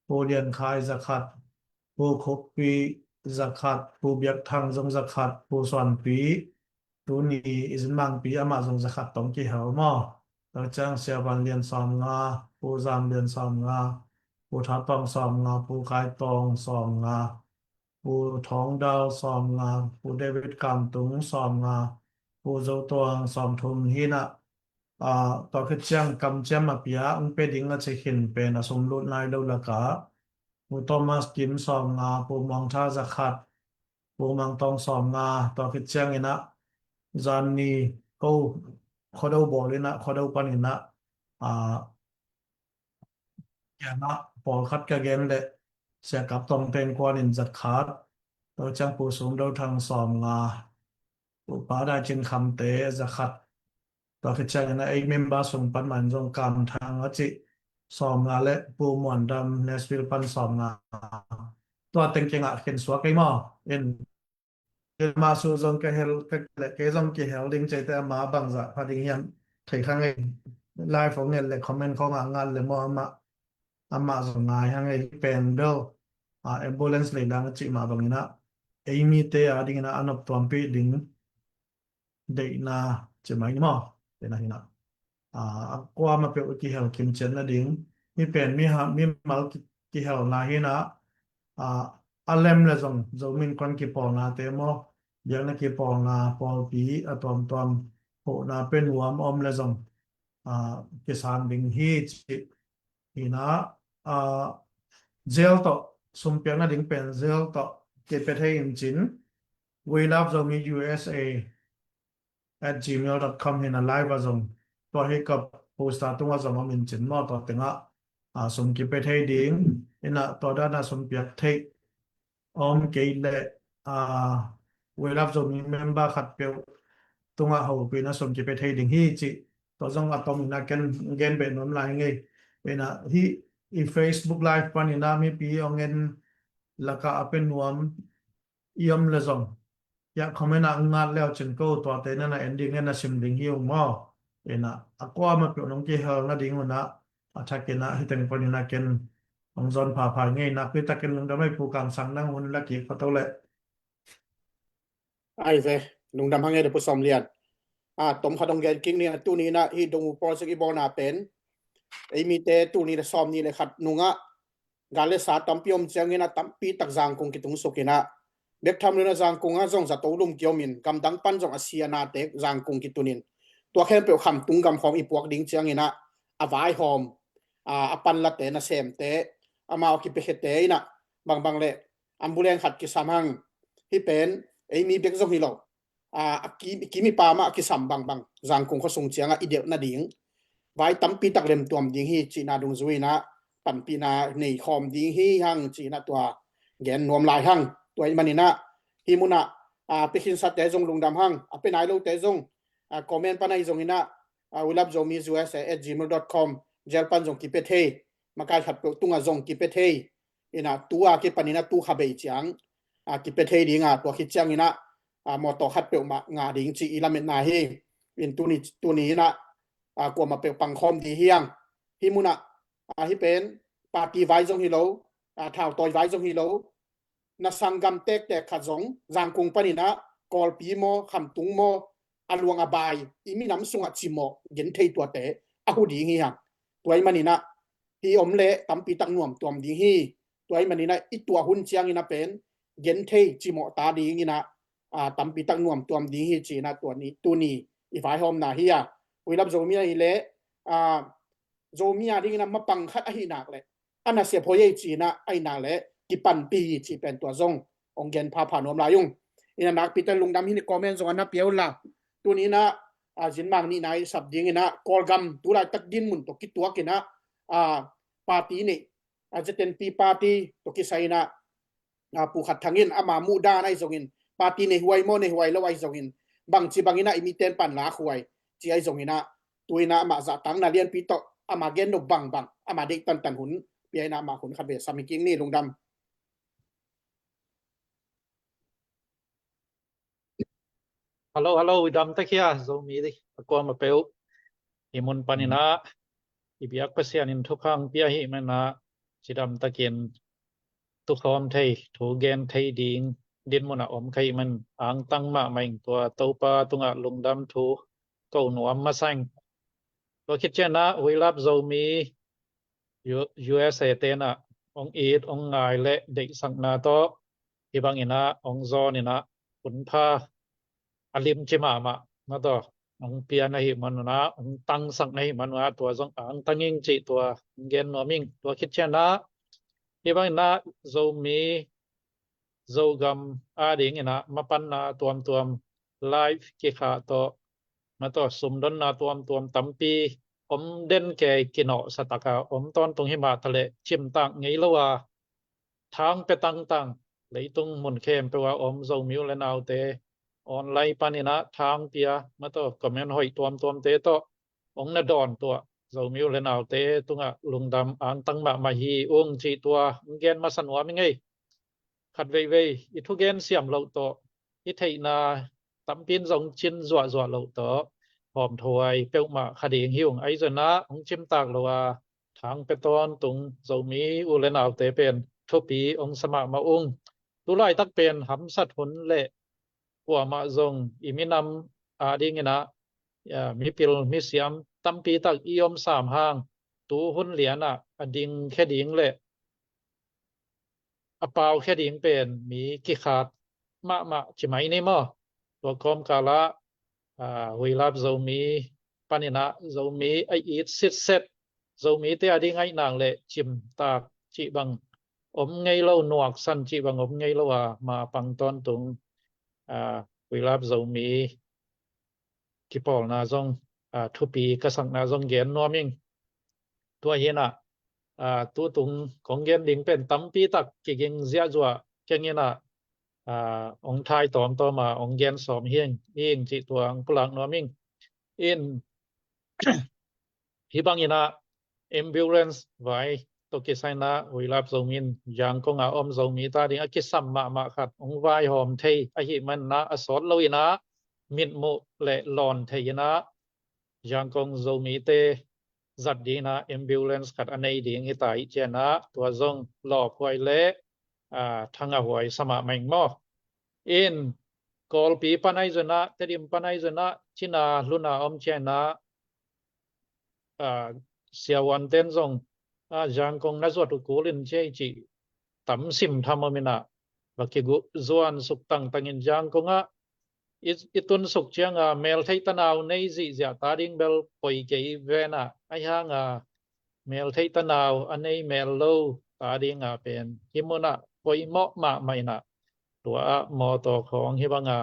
Pu Lian Khai zakhat, Pu Khuppi zakhat, Pu Biak Thang zong zakhat, Pu Suanpi, tuni i zin mangpi amah zong zakhat tawh kihel maw. Tua ciang Sia Van Lian sawmnga, Pu Zam Lian sawmnga, Pu Tha Tawng sawmnga, Pu Kai Tawng sawmnga, Pu Thawng Dal sawmnga, Pu David Kam Tung sawmnga, Pu Zo Tuang sawmthum hi in ah, tua khit ciang kamciam a pia hong pia ding a ci khin pen a sum lut nai lo lakah Pu Thomas Kim sawmnga, Pu Muang Tha zakhat, Pu Mang Tawng sawmnga, tua khit ciang in ah zan ni ko Khuado bawl in ah, Khuado pan in ah, ah, kiangah pawlkhat ka gen leh Sia Kap Tawng Peng Kuan in zakhat, tua ciang Pu Sum Do Thang sawmnga, Pu Pa Dai Cin Khamte zakhat, tua khit ciang in ah ei member sung pan mah in zong Kam Thang a cih sawmnga le Pu Muan Dam Nashville pan sawmnga. Tua teng kiangah khin suak ei maw. In Kei mah su zong ka hel, ka leh kei zong kihel ding cihte ama bangzah pha ding hiam thei kha ngei. Live hong nget leh comment khawngah ngat leh maw amah, amah zong ngai hang ei pen bel, ah, ambulance lei dang a cih mah bangin ah ei mite a dingin ah a nop tuampih ding deihna ci mai ni maw. Deihna hi in ah, ah, a kuamah peuh kihel kim ciat nading. Hih pen mi ha, mimal ki, kihelna hi in ah, ah, a lem le zong Zomi Innkuan kipawlnate maw, biakna kipawlna, pawlpi a tuamtuam, hohna pe nuam om le zong, ah, kisang ding hi ci. Hi in ah, ah, Zelle tawh, sumpiak nading pen Zelle tawh kipia thei in cin, We Love Zomi U S A at gmail dot com hi in ah, live ah zong, tua hi ka poster tungah zong om in cin maw, tua tengah, ah, sum kipia thei ding, in ah tua dan a sumpiak theih om kei leh, ah, We Love Zomi member khat peuh tungah hopih in ah sum kipia thei ding hi cih tua zong a tom in ah ken gen beh nuam lai ngei. In ah hih i Facebook live pan in ah mipi hong en lakah a pe nuam i om le zong, hiah comment ah ngat leu cin ko, tuate na na en ding, na na sim ding hi ung maw. In ah a kuamah peuh nong kihel nading un ah a thak in ah hih teng pan in ah ken hong zawn phapha ngei. Nakpi takin lungdam ei Pu Kam Sang, nang hun la kik pha to leh. Ai ve, lungdam hang ei Pu Sawm Lian. Ah, tom khat hong gen kik ni, tuni in ah hih Dong U project i bawlna pen ei mite tuni le sawm ni le khat nungah gal le sa tampi om ciangin ah tampi tak Zangkung kitung suk in ah, bek tham lo in ah Zangkung ah zong zato lum kiom in, gamdang pan zong a sia nate Zangkung kitun in, tua khempeuh khamtung gamkhawm i puak ding ciangin ah a vaihawm, ah, a panlate, nasemte, amau a kipiakhiate in ah bangbang le ambulance khat kisam hang. Hih pen ei mi bek zong hi lo, ah, a ki, ki mipa mah a kisam bangbang Zangkung khua sung ciangah i delh nading vai tampi tak lemtuam ding hi cihna dungzui in ah panpihna nei khawm ding hi hang cih in ah tua gen nuam lai hang. Tua ahih manin ah hih munah, ah, pia khinsate zong lungdam hang, a pia nai lote zong, ah, comment pan ahi zongin ah, ah, We Love Zomi U S A at gmail dot com, Zelle pan zong kipia thei, makai khat peuh tungah zong kipia thei. In ah tu a kipan in ah tu kha bei ciang, ah, kipia thei ding a, tua khit ciangin ah, ah, mawtaw khat peuh mah ngah ding cih i lametna hi. In tuni, tuni in ah, ah, kuamah peuh pangkhawm ding hi hang. Hih munah, ah, hih pen party vai zong hi lo, ah, thautawi vai zong hi lo, na sanggam tektek khat zong Zangkung pan in ah Kawlpi maw, khamtung maw, a luang a bai i minam sungah cimawh genthei tuate a hu ding hi hang. Tua ahih manin ah hih om leh tampi tak nuamtuam ding hi. Tua ahih manin ah i tuah hun ciangin ah pen genthei cimawh ta dingin ah, ah, tampi tak nuamtuam ding hi ci in ah tua ni, tuni i vaihawmna hi a. We Love Zomi ahih leh, ah, Zomi a dingin ah mapang khat ahih nak leh a nasep hoih ei ci in ah, ahih nak leh kipanpih hi cih pen tua zong hong gen phapha nuam lai ung. In ah nakpi tak lungdam hi ni, comment zong a na pia un la. Tuni in ah, ah, zinmang nihna i sap dingin ah Kawlgam tu laitak dinmun tawh kituak in ah, ah, party neih, ah, Z N P party tawh kisai in ah, ah, Pu Khat Thang in ama muhdan ahi zongin, party nei huai maw nei huai lo ahi zongin, bangci bangin ah i mite in pan lak huai ci ahi zongin ah, tu in ah amah zahtakna lianpi tawh ama gen nop bangbang, ama deih tantan hun pia in ah amah hun khat vei sam hi kik ni. Lungdam. Hello, hello, i dam ta khia, Zomi a kuamah peuh. Hih mun panin ah i biak Pasian in thupha hong pia ahih manin ah cidam takin tukhawm thei, thu gen thei ding dinmun ah om ka hih manin angtang mahmah ing. Tua Topa tungah lungdam thu ko nuam masa ing. Tua khit ciangin ah Huilap Zomi U-, U S A te in ah hong it, hong ngai leh deihsakna tawh hih bangin ah hong zawn in ah hunpha a limci mahmah na tawh hong pia na hih manun ah, hong tangsak na hih manun ah, tua zong angtang ing cih tua hong gen nuam ing. Tua khit ciangin ah hih bangin ah Zomi, Zogam adingin ah mapanna tuamtuam, live kikhah tawh, ma tawh sumdonna tuamtuam tampi om den kei, kinawhsa taka om tawntung hi mah taleh cimtak ngei lo a, thang pia tangtang, leitung mun khempeuh a om Zomi u le naute online panin ah thang pia, ma tawh comment hoih tuamtuamte tawh hong na dawn tuah Zomi u le naute tungah lungdam angtang mahmah hi ung cih tua hong gen masa nuam ing ei. Khat veivei i thugen siam loh tawh, i theihna tampi in zong cin zuahzuah loh tawh hawmthuai peuhmah kha ding hi ung. Ahi zongin ah hong cimtak lo a, thang pia tawntung Zomi u le naute pen thupi hong sa mahmah ung. Tu laitak pen hamsat hun leh kuamah zong i minam adingin ah, a, mipil misiam tampi tak i om sam hang, tu hun lian ah a dingkhia ding leh a paukhia ding pen mi kikhat mahmah ci mai ni maw. Tua kawmkal ah, a, Huilap Zomi panin ah Zomi a it sitset, Zomite ading ngaihnak leh cimtak cih bang om ngei lo, nuaksan cih bang om ngei lo a, ma pang tawntung, a, Huilap Zomi kipawlna zong, a, thupi ka sakna zong gen nuam ing. Tua hi in ah, a, tutung kong gen ding pen tampi tak kiging ziahzuah keng in ah, a, hong thai tawmtawm a, hong gen sawm hi ing, hi ing cih tua hong pulak nuam ing. In, hih bangin ah ambulance vai tawh kisai in ah Huilap Zomi in Yangon a om Zomite ading a kisam mahmah khat hong vaihawm thei ahih manin ah a sawt lo in ah mitmuh leh lawn thei in ah Yangon Zomite zat dingin ah ambulance khat a nei ding hi ta ahih ciangin ah tua zong lawphuai leh, a, thangahhuai sa mahmah ing maw. In Kawlpi pan ahi zongin ah, Tedim pan ahi zongin ah, cina luna om ciangin ah, a, siavuanten zong, a, Yangon na zuat uh kul in ci ei cih tam sim tham om in ah, va kiguh zuan suk tangtang in Yangon ah i, i tun suk ciang a, meltheih tanau nei zihziah ta ding bel poi kei ven ah, ahi hang a, meltheih tanau a nei mel lo ta ding a pen hih mun ah poimawh mahmah in ah, tua ah mawtaw khawng hih bang a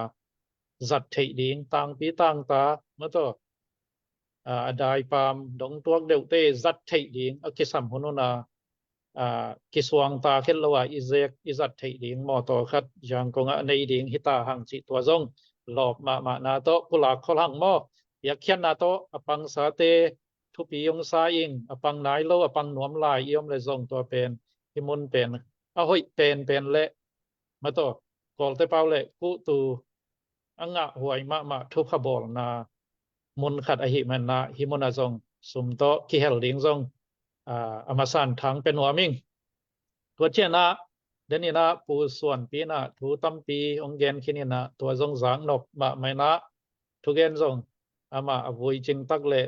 zat theih ding, tangpi tangta, ma tawh, a, a daipam dong tuak deuhte zat theih ding a kisam hun un a, a, kisuangta khet lo a i zek i zat theih ding mawtaw khat Yangon ah nei ding hi ta hang cih tua zong lawp mahmahna tawh pulak khol hang maw. Biakhiatna tawh a pangsate thupi hong sa ing, a pang nai lo, a pang nuam lai i om leh zong tua pen, hih mun pen a hoih penpen leh, ma tawh, Kawlte pau leh kuhtu a ngahhuai mahmah thupha bawlna mun khat ahih manin ah, hih mun ah zong sum tawh kihel ding zong, a, a masa in thang pia nuam ing. Tua ciangin ah, den in ah Pu Suanpi in ah thu tampi hong gen khin in ah, tua zong zaknop mahmah in ah, thugen zong amah a vui cing tak leh,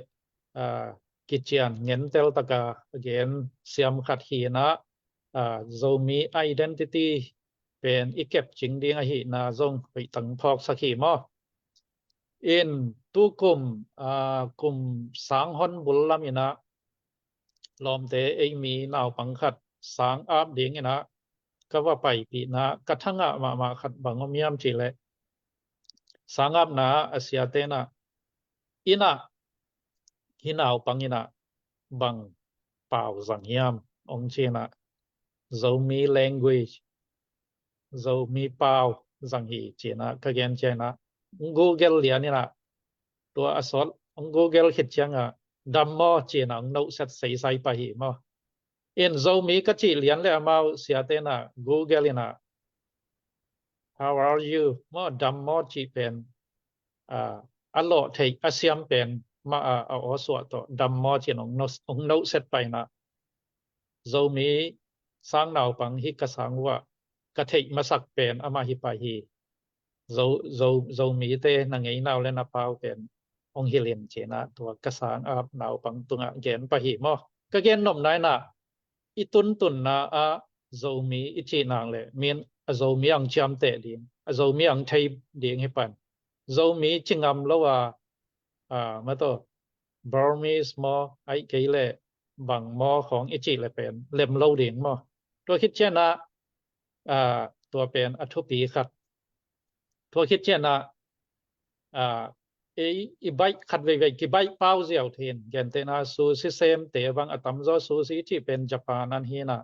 a, kician ngentel taka a gen siam khat hi in ah, a, Zomi identity pen i kep cing ding ahihna zong hoih tang phawksak hi maw. In tukum, a, kum sang hon bul lam in ah lawmte ei mi naupang khat sang ap ding in ah ka va paipihna, ka thangah mahmah khat bang om hiam cih leh, sang apna a siate in ah, in ah hih naupang in ah bang pau zang hiam hong ci in ah, Zomi language, Zomi pau zang hi ci in ah ka gen ciangin ah, hong Google lian in ah, tua a sawt hong Google khit ciang ah, dam maw ci in ah hong nohset seisai pah hi maw. In Zomi ka cih lian leh amau siate in ah Google in ah, "How are you?" maw, dam maw cih pen a, a lawh theih a siam pen mah a, a aw suah tawh dam maw ci-in hong no, hong nohset pah in ah, Zomi sang naupang hih ka sang uh ah ka theih masak pen amah hi pah hi. Zo, Zo, Zomite na ngeina uh le na pau pen hong hilh in ci-in ah tua ka sang ap naupang tungah gen pah hi maw. Ka gen nopna in ah i tuntunna ah Zomi i cih nak leh min a Zomi ang ciamteh ding, a Zomi ang thei ding hi pan. Zomi ci ngam lo a, a, mah tawh Burmese maw, ahih kei leh bang maw khawng i cih leh pen lem lo ding maw. Tua khit ciangin ah, a, tua pen a thupi khat. Tua khit ciangin ah, a, i, i baih khat veivei, kibaih pau ziau thei in, gentehna Sushi semte bang a tamzaw Sushi cih pen Japan an hi in ah,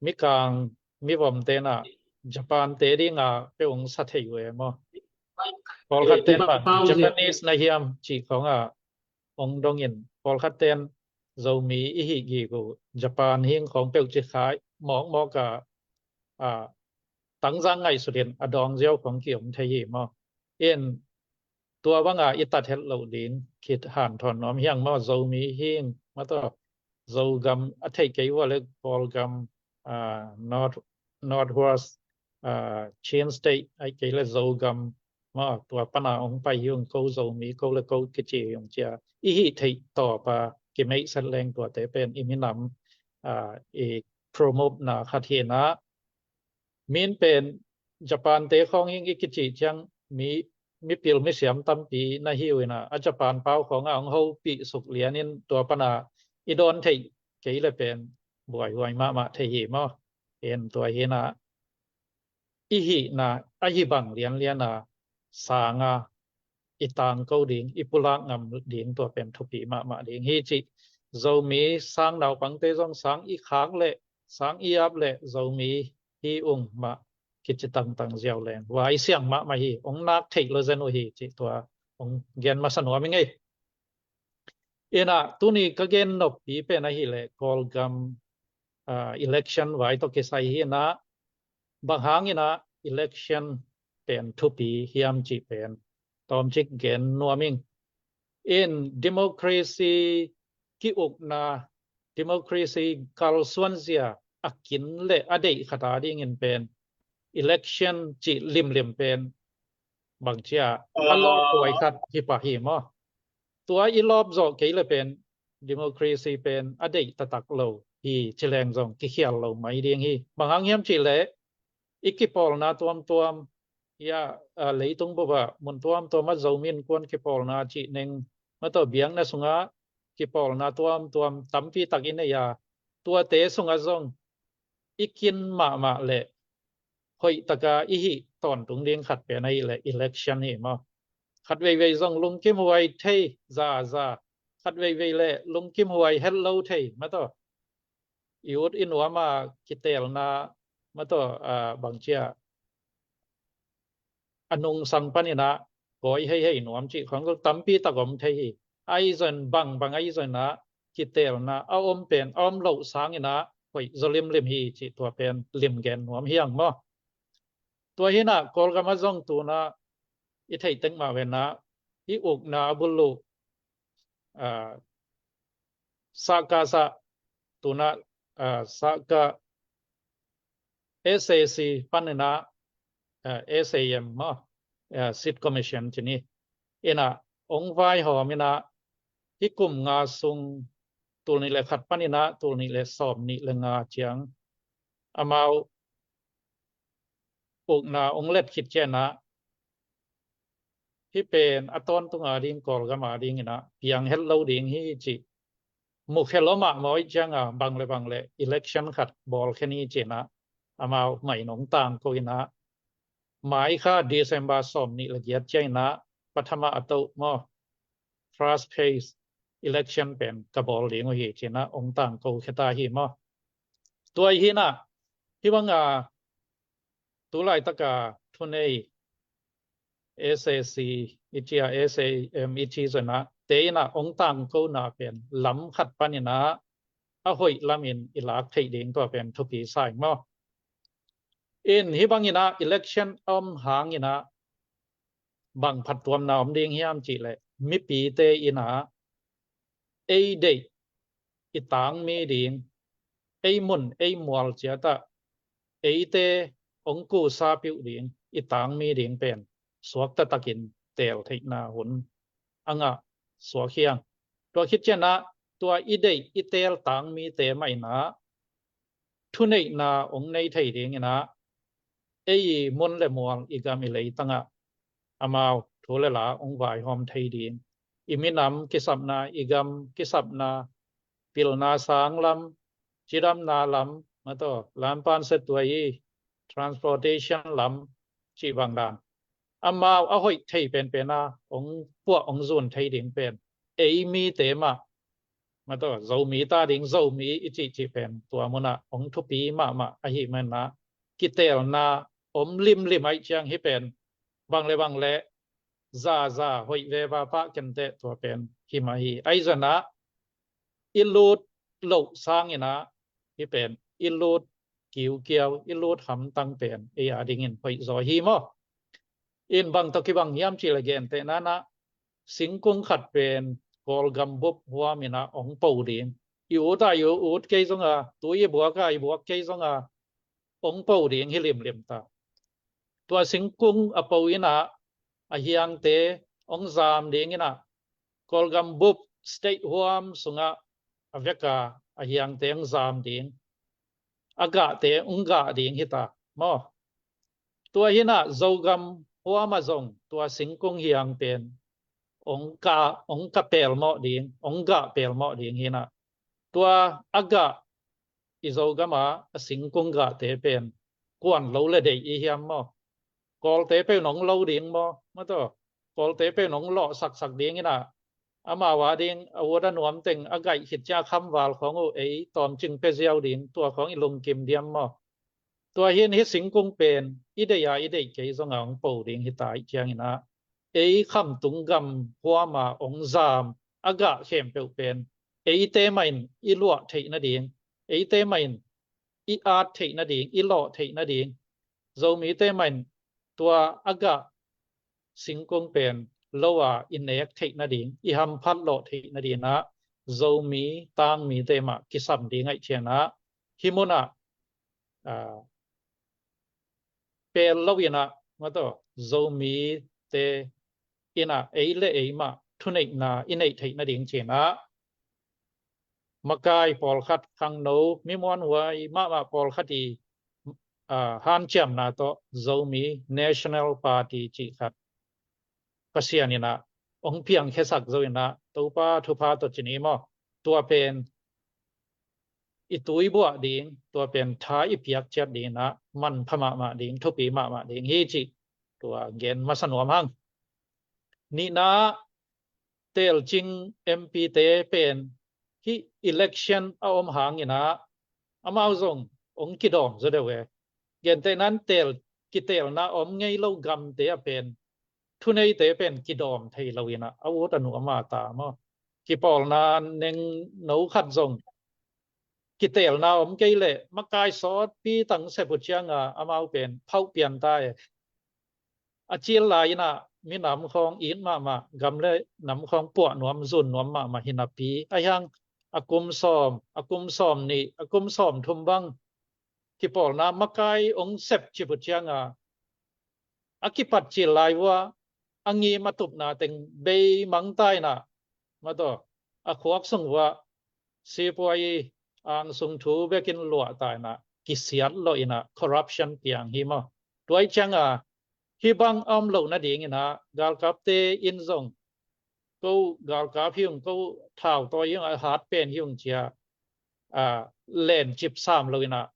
mikang, mivomte in ah Japan-te ding a peuh hong sa thei uh e maw. Pawlkhatte in bang Japanese na hiam cih khawng ah hong dong in, pawlkhatte in Zomi i hih gige uh Japan hing khawng peuh ci khai mawkmawk a, a, tangzang ngaihsut in a dawng ziau khawng ki-om thei hi maw. In tua bang a i tat het loh ding kihanthawn nuam hi hang maw, Zomi hing mah tawh Zogam a theih kei uh a le Kawlgam, a, North, Northwest, a, Chin State, ahih kei leh Zogam maw, tua pan a hong pai hi ung, ko Zomi ko le ko kici hi ung ci a i hih theih tawp a kimeihset leng tuate pen i minam, a, i promote na khat hi in ah, min pen Japan-te khawng hing i kicih ciang mi, mipil misiam tampi na hi uh in ah, a Japan pau khawng ah hong hopih suk lian in tua pan a i dawn theih kei leh pen buaihuai mahmah thei hi maw. In tua hi in ah i hihna ahi bang lianlian a sang a i tangko ding, i pulak ngam ding tua pen thupi mahmah ding hi cih. Zomi sang naupangte zong sang i khak leh, sang i ap leh Zomi hi ung mah kici tangtang ziau leng vai siang mahmah hi, hong nak theih lo zen uh hi cih tua hong gen masa nuam ing ei. In ah tuni ka gen noppi pen ahih leh Kawlgam, a, election vai tawh kisai hi in ah, bang hang in ah election pen thupi hiam cih pen tawmcik gen nuam ing. In democracy ki-ukna, democracy kalsuanzia a kin leh a deih khat a ding in pen election cih limlim pen bang ci a, a lawphuai khat hi pah hi maw. Tua i lawp zawh kei leh pen democracy pen a deih taktak lo hi ci leng zong kikhial lo mai ding hi. Bang hang hiam cih leh i kipawlna tuamtuam, ia, a, leitung bup ah mun tuamtuam ah Zomi Innkuan kipawlna cih neng mah tawh biakna sungah kipawlna tuamtuam tampi tak i nei a, tuate sungah zong i kin mahmah leh hoih tak a i hih tawntung ding khat pen ahih leh election hi maw. Khat veivei zong lungkim huai thei zaza, khat veivei leh lungkim huai het lo thei mah tawh, i ut i nuam a kiteelna mah tawh, a, bang ci a, a nungsang pan in ah kawi heihei nuam cih khawng zong tampi tak om thei hi. Ahi zong bangbang ahi zong ah kiteelna a om pen a om loh sang in ah hoih zaw limlim hi cih tua pen lim gen nuam hi hang maw. Tua hi in ah Kawlgam ah zong tu in ah i theih tek mah ve in ah i ukna a buluh, a, SAC, SAC tu in ah, a, SAC, SAC pan in ah, a, SAM maw, a, Seat Commission ci ni. In ah hong vaihawm in ah hih kum nga sung, tul nih leh khat pan in ah tul nih leh sawm nih leh nga ciang amau ukna hong let khit ciang ah hih pen a tawntung a ding, Kawlgam a ding in ah piang het lo ding hi cih mukhia lua mahmah ahih ciang a bang leh bang leh election khat bawlkhia ni ci in ah amau mai in hong tangko in ah mai kha December sawm nih leh giat ciang in ah pathama a toh maw, first phase election pen ka bawl ding uh hi ci in ah hong tangko khia ta hi maw. Tua hi in ah hih bang a tu laitak a thunei SAC i ci a, SAM i ci zong ah te in ah hong tangkona pen lam khat pan in ah a hoih lam in i lak theih ding tua pen thupi sa ing maw. In hih bang in ah election om hang in ah bang phattuamna om ding hiam cih leh, mipite in ah ei deih i tangmi ding, ei mun ei mual ciat ah eite hong kusa piuh ding, i tangmi ding pen suakta takin teel theihna hun a ngah suak hi hang. Tua khit ciang ah tua i deih i teel tangmite mah in ah thuneihna hong nei thei ding in ah, ei i mun le mual, i gam i leitang ah amau thu le la hong vaihawm thei ding, i minam kisapna, i gam kisapna, pilna sang lam, cidamna lam, mataw, lampan se tuai i transportation lam cih bang dan, amau a hoih thei penpen a hong puah hong zun thei ding pen ei mite mah, mataw, Zomi ta ding Zomi i cihcih pen tua mun ah hong thupi mahmah ahih man ah, kiteelna om limlim ahih ciang hih pen bang le bang le zaza hoih veva pah kenteh tua pen hi mah hi. Ahi zong ah i lut loh sangin ah hih pen i lut kiukiau, i lut hamtang pen ei a dingin hoih zaw hi maw. In bang tawh kibang hiam cih leh, gentehna in ah singkung khat pen Kawlgam bup huam in ah hong po ding. I ut a i ut kei zong a, tui i buak a i buak kei zong a, hong po ding hi limlim ta. Tua singkung a po in ah a hiangte hong zam ding in ah, Kawlgam bup state huam sungah a vek a a hiangte hong zam ding, a gahte hong gah ding hi ta maw. Tua hi in ah Zogam huam ah zong tua singkung hiang pen hong ka, hong ka pelmawh ding, hong gah pelmawh ding hi in ah, tua a gah i Zogam a a singkung gahte pen kuan lo le deih i hiam maw? Kawlte peuh in hong lo ding maw? Mataw, Kawlte peuh in hong lawh saksak ding in ah, amau a ding a ut a nuam teng a gaih khit ciang khamval khawng uh ei tawmcing pia ziau ding, tua khawng i lungkim diam maw? Tua hi in hih singkung pen i deih a i deih kei zong a hong po ding hi ta ahih ciangin ah, ei khamtung gam huam a hong zam a gah khempeuh pen eite mah in i luah theih nading, eite mah in i at theih nading, i lawh theih nading, Zomite mah in tua a gah singkung pen lo a i nek theih nading, i hamphat lawh theih nading ah Zomi tangmite mah kisam ding ahih ciang ah, hih mun ah, ah, pel lo in ah, mataw, Zomite in ah ei le ei mah thuneihna i neih theih nading ci in ah, makai pawlkhat, khangno, mi muanhuai mahmah pawlkhat i, ah, hanciamna tawh Zomi National Party cih khat Pasian in ah hong piangkhiasak zo in ah, Topa thupha tawh ci ni maw, tua pen i tuibuah ding, tua pen tha i piak ciat ding in ah manpha mahmah ding, thupi mahmah ding hi cih tua gen masa nuam hang. Nihna, teelcing M P te pen hih election a om hangin ah amau zong hong kidawm zaw deuh e. Gentehna in teel, kiteelna om ngei lo gamte ah pen thuneite pen kidawm thei lo in ah a ut a nuam a ta maw. Kipawlna nengno khat zong kiteelna om kei leh makai sawtpi tang sep uh ciang a amau pen phauh pian ta e. A cil lai in ah minam khawng it mahmah, gam le nam khawng puah nuam, zun nuam mahmah hi napi, ahi hang a kum sawm, a kum sawm nih, a kum sawm thum bang kipawlna makai hong sep cip uh ciang a, a kipat cil lai uh ah a ngim a tupna teng bei mang ta in ah, mataw, a khuak sung uh ah sipuai angsung thu bekin luah ta in ah, kisiat lawh in ah, corruption piang hi maw. Tua ahih ciang a, hih bang a om loh nading in ah galkapte in zong, ko galkap hi ung, ko thautawi hi ung, a hat pen hi ung ci a, a, lencip sam lo in ah,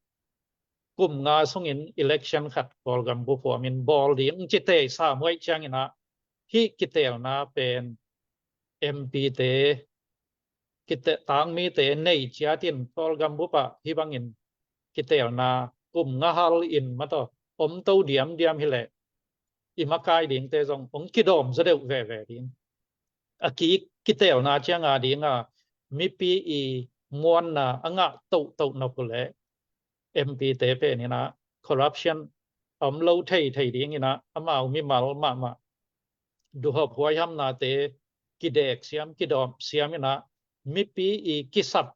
kum nga sungin election khat Kawlgam bup huamin bawl ding ci tei sam uh ahih ciangin ah, hih kiteelna pen M P te, kite, tangmite nei ciatin Kawlgam bup ah hih bangin kiteelna kum nga hal in, mataw, om to diamdiam hi leh i makai dingte zong hong kidawm zaw deuh veve ding. A ki, kiteelna ciang a ding a mipi i muanna a ngah tohtoh nop uh leh M P te pen in ah corruption om lo thei thei ding in ah, amau mimal mahmah duhop huaihamnate kidek siam, kidawm siam in ah, mipi i kisap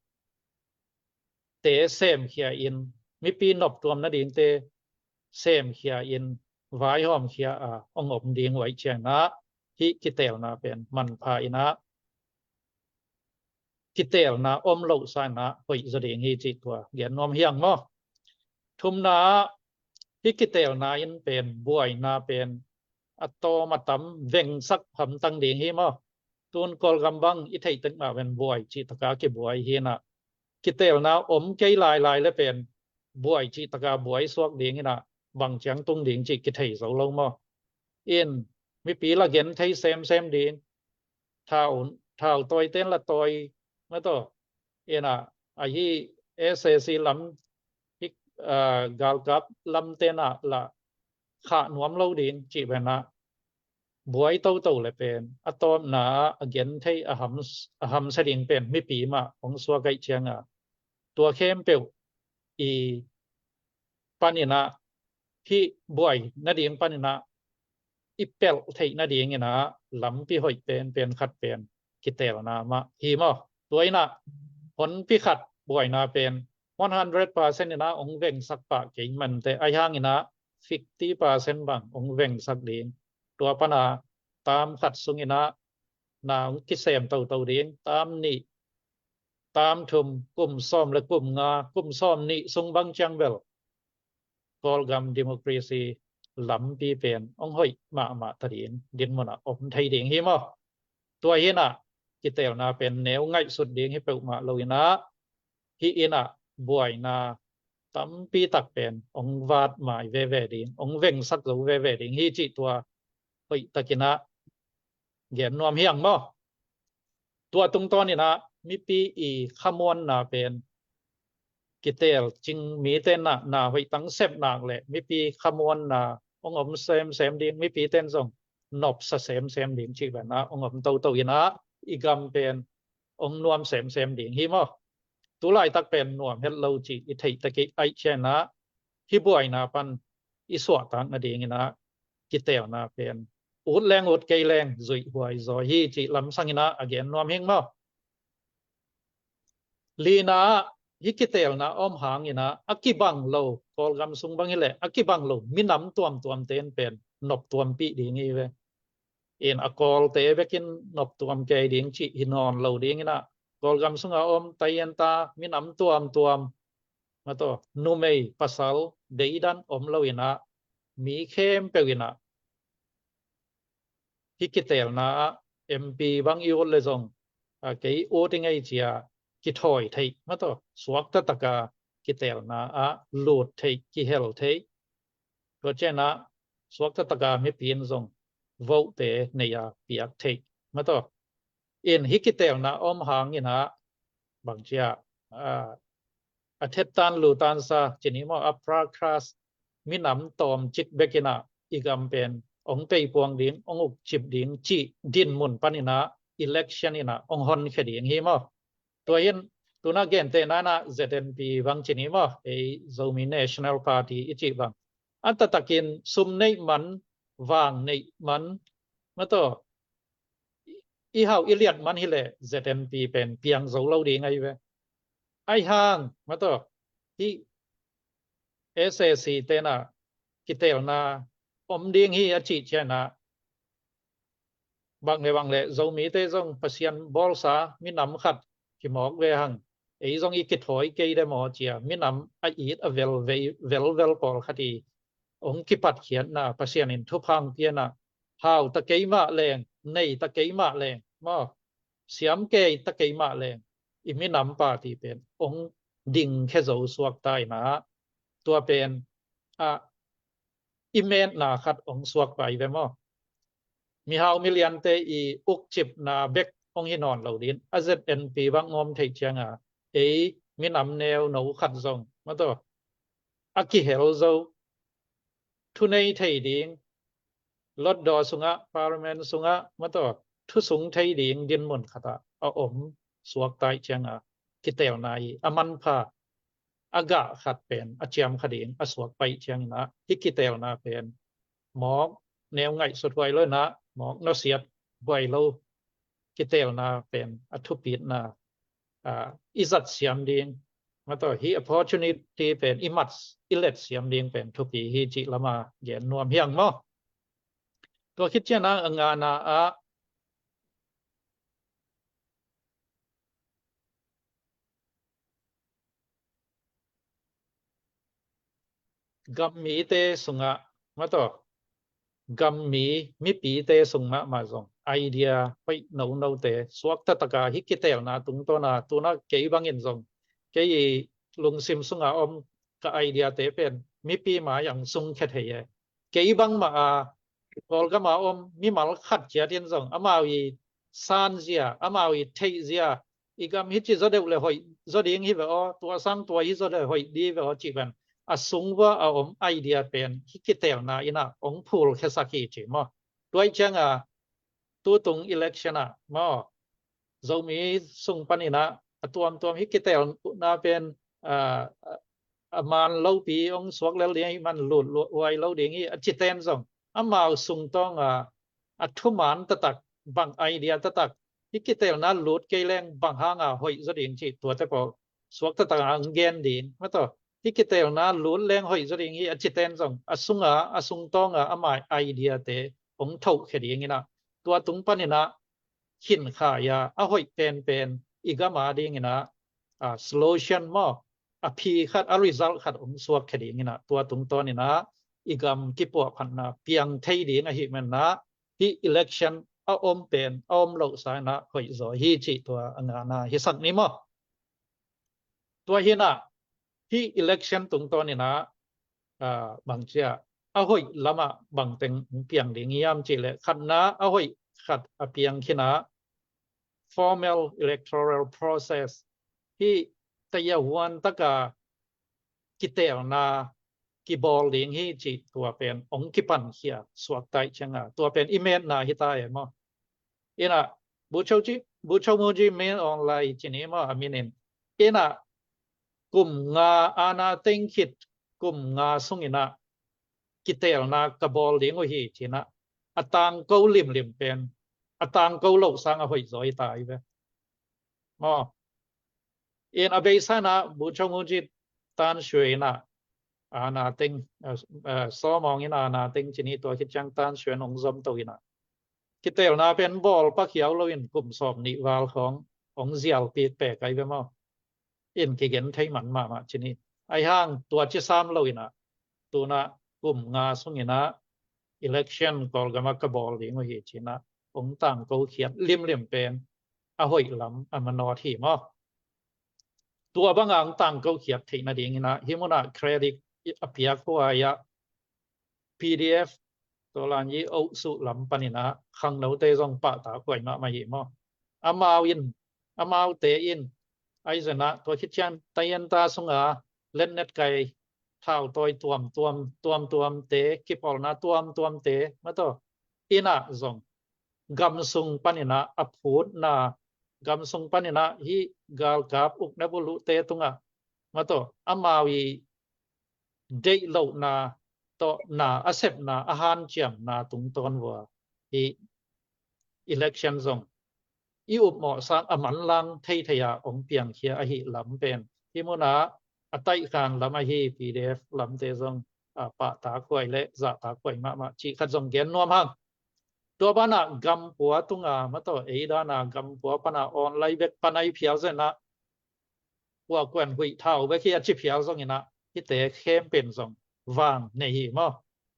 te semkhia in, mipi noptuam nadingte semkhia in, vaihawmkhia a hong om ding uh ahih ciangin ah, hih kiteelna pen manpha in ah, kiteelna om loh sa in ah hoih zaw ding hi cih tua gen nuam hi hang maw. Thumna ah, hih kiteelna in pen, buaina pen a tawm a tam vengsak hamtang ding hi maw. Tun Kawlgam bang i theih tek mah pen buai cih taka kibuai hi in ah, kiteelna om kei lailai le pen buai cih taka buai suak ding in ah, bang ciang tung ding cih kithei zo lo maw. In, mipi la gen thei semsem ding, thau, thau tawi ten la tawi, mataw, in ah, ahi SAC lam, hih, ah, galkap lam ten ah la khah nuam lo ding cih pen ah, buai toto le pen a tawpna ah a gen thei a ham, a hamsa ding pen mipi mah hong suak ahih ciangin ah, tua khempeuh i panin ah, hih buai nading panin ah i pelh theih nading in ah lampi hoih penpen khat pen kiteelna mah hi maw. Tua in ah, honpi khat buaina pen one hundred percent in ah hong vengsak pah kei mah inteh, ahih hangin ah fifty percent bang hong vengsak ding. Tua pan ah tam khat sung in ah na hong kisem toto ding, tam nih, tam thum, kum sawm le kum nga, kum sawm nih sung bang ciang bel Kawlgam democracy lampi pen hong hoih mahmah ta ding, dinmun ah om thei ding hi maw. Tua hi in ah, kiteelna pen neu ngaihsut ding hi peuhmah lo in ah, hih in ah buaina tampi tak pen hong vat mai veve ding, hong vengsak zo veve ding hi cih tua hoih takin ah gen nuam hi hang maw. Tua tungtawn in ah mipi i khamuanna pen, kiteel cing mite na, na hoih tang sep nak le mipi khamuanna hong om semsem ding, mipi ten zong nopsa semsem ding cih pen ah hong om toto in ah, i gam pen hong nuam semsem ding hi maw. Tu laitak pen nuam het lo cih i theih tek ahih ciangin ah, hih buaina pan i suahtak nading in ah kiteelna pen ut leng ut kei leng zuih huai zaw hi cih lamsang in ah a gen nuam hi ing maw. Lina ah, hih kiteelna om hang in ah a kibang lo, Kawlgam sung bang hi leh a kibang lo minam tuamtuam ten pen noptuampih ding hi ve. In a Kawlte bekin noptuam kei ding cih hi nawn lo ding in ah, Kawlgam sungah om tai en ta minam tuamtuam, mataw, numei pasal deidan om lo in ah, mi khempeuh in ah hih kiteelna ah, MP bang i ut le zong, a, kei ut i ngei ci-a kithawi theih, mataw, suakta taka kiteelna ah lut theih, kihel theih. Tua ciangin ah suakta taka mipi in zong vote-te nei a piak theih, mataw. In hih kiteelna om hang in ah, bang ci-a, a, a thettan lutansa ci ni maw, a pra kras minam tawmcik bek in ah i gam pen hong peipuang ding, hong ukcip ding cih dinmun pan in ah election in ah hong honkhia ding hi maw. Tua hi in, tu-in ah gentehna in ah ZNP bang ci ni maw, ei Zomi National Party i cih bang, a taktakin sum neih man, vang neih man, mataw, i hau i liat man hi leh ZNP pen piang zo lo ding ahi ve. Ahih hang, mataw, hih SAC ten ah kiteelna om ding hi a cih ciangin ah, bang le bang le Zomite zong Pasian bawlsa minam khat kimawk ve hang, ei zong i kithawi kei de maw ci-a minam a it a vel, velvel pawlkhat i hong kipatkhiatna, Pasian in thupha hong pia-in ah, hau ta kei mah leng, nei ta kei mah leng maw, siam kei ta kei mah leng, i minam party pen hong dingkhia zo suakta in ah, tua pen, a, i metna khat hong suak pai ve maw. Mihau miliante i ukcipna bek hong hi nawn lo ding, a ZNP bang om theih ciangin ah, ei minam neuno khat zong, mataw, a kihel zo, thunei thei ding, lotdaw sungah, parliament sungah, mataw, thusung thei ding dinmun khat ah a om suakta ahih ciangin ah, kiteelna i a manpha, a gah khat pen a ciamkha ding a suak pai ciangin ah, hih kiteelna pen mawk neu ngaihsut huai lo inah, mawk nusiat huai lo kiteelna pen a thupitna, ah, i zat siam ding, mataw, hih opportunity pen i mat, i let siam ding pen thupi hi cih lama gen nuam hiang maw. Tua khit ciangin a ngana ah gam mite sungah, mataw, gam mi, mipite sung mahmah zong idea hoih nonote suak taktak a, hih kiteelna tungtawna tuna kei bangin zong, kei i lungsim sunga om ka idea te pen mipi mai-ah sungkhia thei e. Kei bangmah a, Kawlgam a om mimal khat ciat in zong amau i sanzia, amau i theihzia, i gam hih ci zaw deuh le hoih zaw ding hi ve aw, tua sang tua hi zaw le hoih ding hi ve aw cih pen a sung vua a om idea pen hih kiteelna inah hong phulkhiasak hi ci maw. Tua ahih ciangin tutung election ah maw, Zomi sung panin ah a tuamtuam hih kiteelna pen, ah, a man lopi hong suak lel ding ahih man lut huai lo ding hi a cite in zong, amau sung tawngin a thuman taktak, bang idea taktak, hih kiteelna lut kei leng bang hanga hoih zaw ding cih tuate pawl suak taktak a hong gen ding, mataw, hih kiteelna lut leng hoih zaw ding hi a cite in zong a sunga, a sung tawngin amau idea te hong thohkhia ding inah, tua tung panin ah khinkhai a, a hoih penpen i gam a ding inah, ah, solution maw, a phi khat, a result khat hong suakkhia ding inah, tua tungtawn inah i gam kipuahphatna piang thei ding ahih man inah hih election a om pen a om loh sang inah hoih zaw hi cih tua a ngana hisak ni maw. Tua hi inah hih election tungtawn inah, ah, bangci a, a hoih lamah bangteng hong piang ding hiam cih leh, khatna a hoih khat a piang khin a, formal electoral process, hih taiahuan taka kiteelna kibawl ding hi cih tua pen hong kipankhia suak ta ahih ciangin tua pen i metna hi ta e maw. Inah, Bogyoke, Bogyoke Myint Aung Hlaing ci ni maw a min in. Inah, kum nga aana teng khit, kum nga sung inah kiteelna ka bawl ding uh hi ci inah, a tangko limlim pen a tangko loh sang a hoih zaw hi ta hi ve maw. In a beisa inah Bogyoke Myint Than Shwe inah aana teng, eh, eh, Kyaw Moe in aana teng ci ni, tua khit ciang Than Shwe in hong zom to inah kiteelna pen bawl pak hiau lo in kum sawm nih val khawng hong zial pikpek ai ve maw. In kigen thei man mahmah ci ni. Ahih hang tua ci sam lo inah, tu inah kum nga sung inah election Kawlgam ah ka bawl ding uh hi ci inah hong tangko khiat limlim pen a hoih lam a manawt hi maw. Tua banga hong tangko khiat theih nading inah hih munah credit a piak huai ah P D F, Tawlanyi Ohsu lam pan inah khangnote zong pahtak huai mahmah hi maw. Amau in, amaute in, ahi zongin ah tua khit ciang Tayenta sunga letnet kai, thautawi tuamtuam, tuamtuamte, kipawlna tuamtuamte, mataw, inah zong gam sung pan inah a phutna, gam sung pan inah hih galkap ukna buluhte tungah, mataw, amau i deih lohna tawh na a sepna, a hanciamna tungtawn vua hih election zong i upmawh sang a manlang theithei a hong piangkhia ahih lam pen hih munah a taihkhan lam ahi P D F lamte zong, ah, pahtak huai le zahtak huai mahmah cih khat zong gen nuam hang. Tua banah gampua tunga, mataw, ei dana gampua pana online bek pana i phial zongin ah, kua kuan huih thau bek hi a ci phial zongin ah, hihte khempeuh zong vang nei hi maw.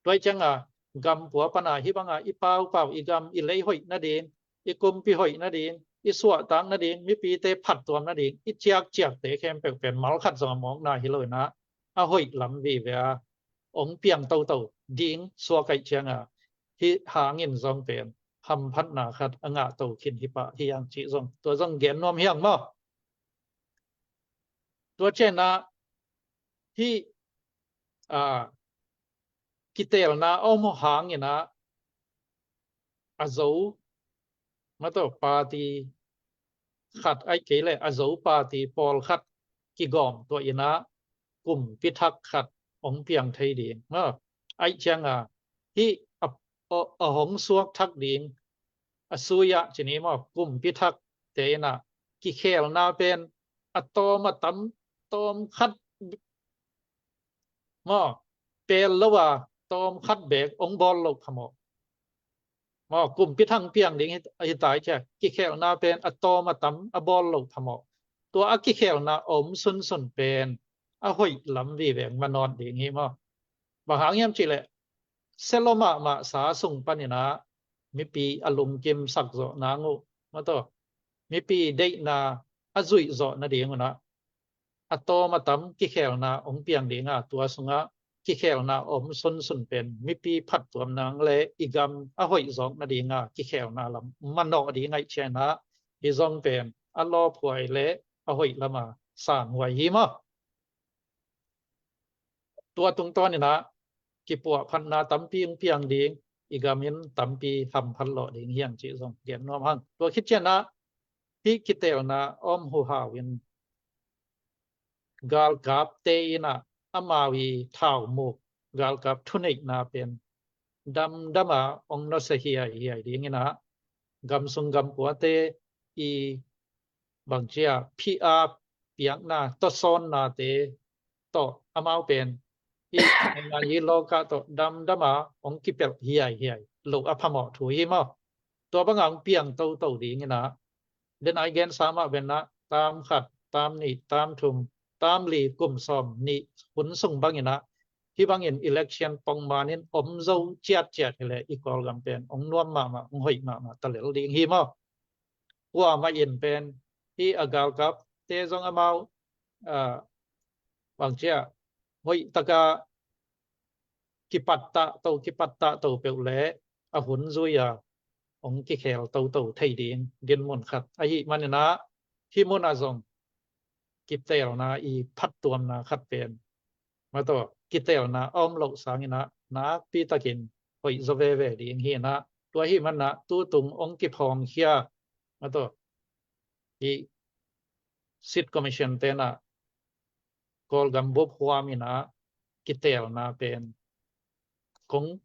Tua ahih ciangin gampua pana hih banga i paupau, i gam i lei hoih nading, i kumpi hoih nading, i suahtak nading, mipite phattuam nading i ciakciakte khempeuh pen malkhat zong a mawkna hi lo inah, a hoih lam vive a hong piang toto ding suak ahih ciangin hih hangin zong pen hamphatna khat a ngahto khin hi pah hi hang cih zong, tua zong gen nuam hi hang maw. Tua ciangin ah hih, ah, kiteelna a om hangin ah a zo, mataw, party khat ahih kei leh a zo party pawlkhat kigawm tuah inah kumpi thak khat hong piang thei ding maw. Ahih ciangin hih a a hong suak thak ding a sui-ah ci ni maw, kumpi thakte in ah kikhelna pen a tawm a tam, tawm khat maw, pel lo a tawm khat beek hong bawl loh phamawh. Maw, kumpi thak piang ding hi, hi tai cia, kikhelna pen a tawm a tam a bawl loh phamawh. Tua a kikhelna a om sunsun pen a hoih lam vive hong manawh ding hi maw. Bang hang hiam cihleh, sia lo mahmah sa sung panin ah mipi a lungkim sak zawh nang uh, maw taw, mipi deihna a zuih zawh nading un ah a tawm a tam kikhelna hong piang ding a, tua sungah kikhelna a om sunsun pen mipi phattuam nang le i gam a hoih zawk nading a kikhelna lam manawh ding ahih ciangin ah, hi zong pen a lawphuai le a hoih lam a sanhuai hi maw. Tua tungtawn in ah kipuahphatna tampi hong piang ding, i gam in tampi hamphat lawh ding hi hang cih zong gen nuam hang. Tua khit ciangin ah hih kiteelna a om huhau in galkapte in ah amau i thaumuk, galkap thuneihna pen damdam a hong nusia hiaihiai ding in ah, gam sung gam kuate i bangci a phi-a piakna tawsawnnate tawh amau pen hih ngaingai hih lawkah tawh damdam a hong kipelh hiaihiai loh a phamawh thu hi maw. Tua bang a hong piang toto ding in ah, den a i gensa mah bangin ah tam khat, tam nih, tam thum, tam li, kum sawm nih hun sung bangin ah, hih bangin election pongman in om zo ciatciat hileh i Kawlgam pen hong nuam mahmah, hong hoih mahmah ta lel ding hi maw. Kuamah in pen hih a galkapte zong amau, ah, bangci a hoih tak a kipattah to, kipattah to peuh le a hun zui a hong kikhel toto thei ding dinmun khat ahih manin ah, hih mun ah zong kiteelna i phattuamna khat pen, maw taw, kiteelna a om loh sangin ah nakpi takin hoih zaw veve ding hi in ah, tua ahih manin ah tutung hong kiphawngkhia, maw taw, hih State Commission te in ah Kawlgam bup huam in ah kiteelna pen kong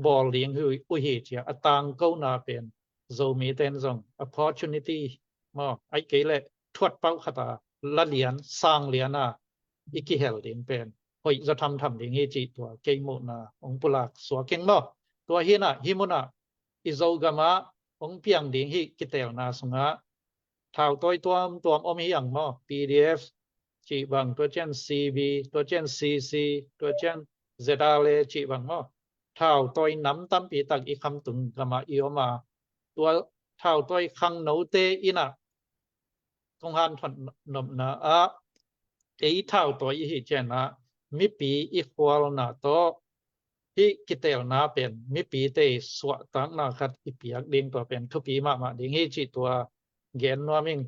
bawl ding uh hi ci a, a tangkona pen Zomite in zong opportunity maw, ahih kei leh thuatpauh khat a la lian, sang lian a i kihel ding pen hoih zaw thamtham ding hi cih tua kei muhna hong pulak suak ing maw. Tua hi in ah hih mun ah i Zogam ah hong piang ding hih kiteelna sungah thautawi tuamtuam om hi hang maw, P D F cih bang, tua ciang C B, tua ciang C C, tua ciang Z R A cih bang maw. Thautawi nam tampi tak i khamtung gam ah i om a, tua thautawi khangnote in ah kong hanthawn nopna ah, ei thautawi i hih ciang ah mipi i khualna tawh hih kiteelna pen mipite suahtakna khat i piak ding, tua pen thupi mahmah ding hi cih tua gen nuam ing.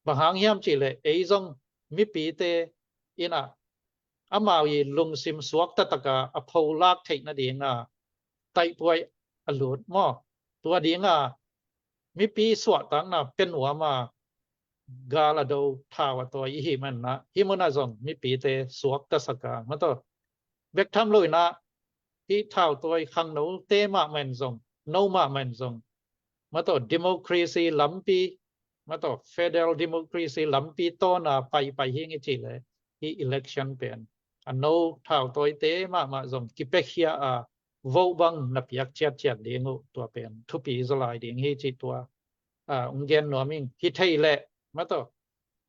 Bang hang hiam cihleh ei zong mipite in ah amau i lungsim suakta tak a a pholak theih nading a taihpuai a lut maw. Tua ding a mipi suahtakna pia nuam a gal a do, thau a tawi i hih manin ah hih mun ah zong mipite suakta sak a, maw taw, bek tham lo in ah hih thautawi khangnote mahmah in zong, no mahmah in zong, maw taw, democracy lampi, maw taw, federal democracy lampi tawn a paipai hi ing i cih leh hih election pen a no thautawite mahmah zong kipiakhia a vote bang na piak ciatciat ding uh, tua pen thupi zaw lai ding hi cih tua, ah, hong gen nuam ing. Hi thei leh, maw taw,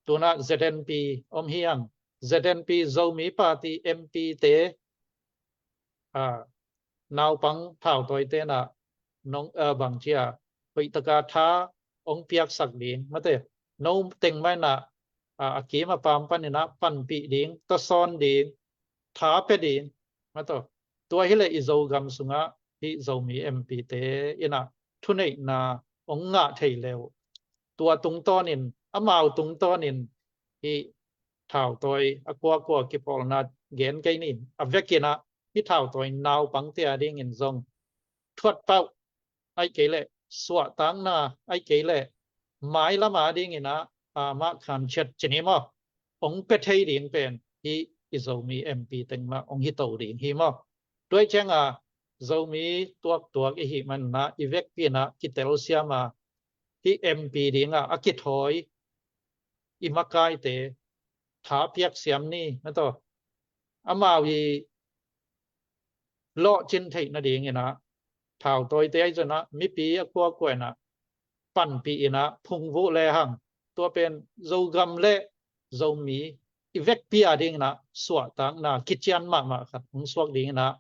tu in ah Z N P om hi hang, Z N P Zomi Party M P te, ah, naupang thautawite in ah nong, ah, bangci a hoih tak a tha hong piaksak ding, maw taw, no teng mah in ah, ah, a kim a pam panin ah panpih ding, tawsawn ding, tha pia ding, maw taw. Tua hileh i Zogam sungah hih Zomi M P te in ah thuneihna hong ngah thei le uh, tua tungtawnin, amau tungtawnin hih thautawi a kuakua kipawlna gen kei ni, a vekin ah hih thautawi naupangte a dingin zong thuatpauh, ahih kei leh suahtakna, ahih kei leh mailam a dingin ah, ah, mah khan ciat ci ni maw, hong pia thei ding pen hih i Zomi M P teng mah hong hi to ding hi maw. Tua ciang a Zomi tuaktuak i hih manin ah i vekpi in ah kitelsiam a, hih M P ding ah a kithawi i makaite tha piaksiam ni, mataw. Amau i lawhcin theih nading in ah thautawite ahi zongin ah mipi a kuakua in ah panpih in ah phungvuh lehang, tua pen Zogam le Zomi i vekpi a ding in ah suahtakna kician mahmah khat hong suak ding in ah,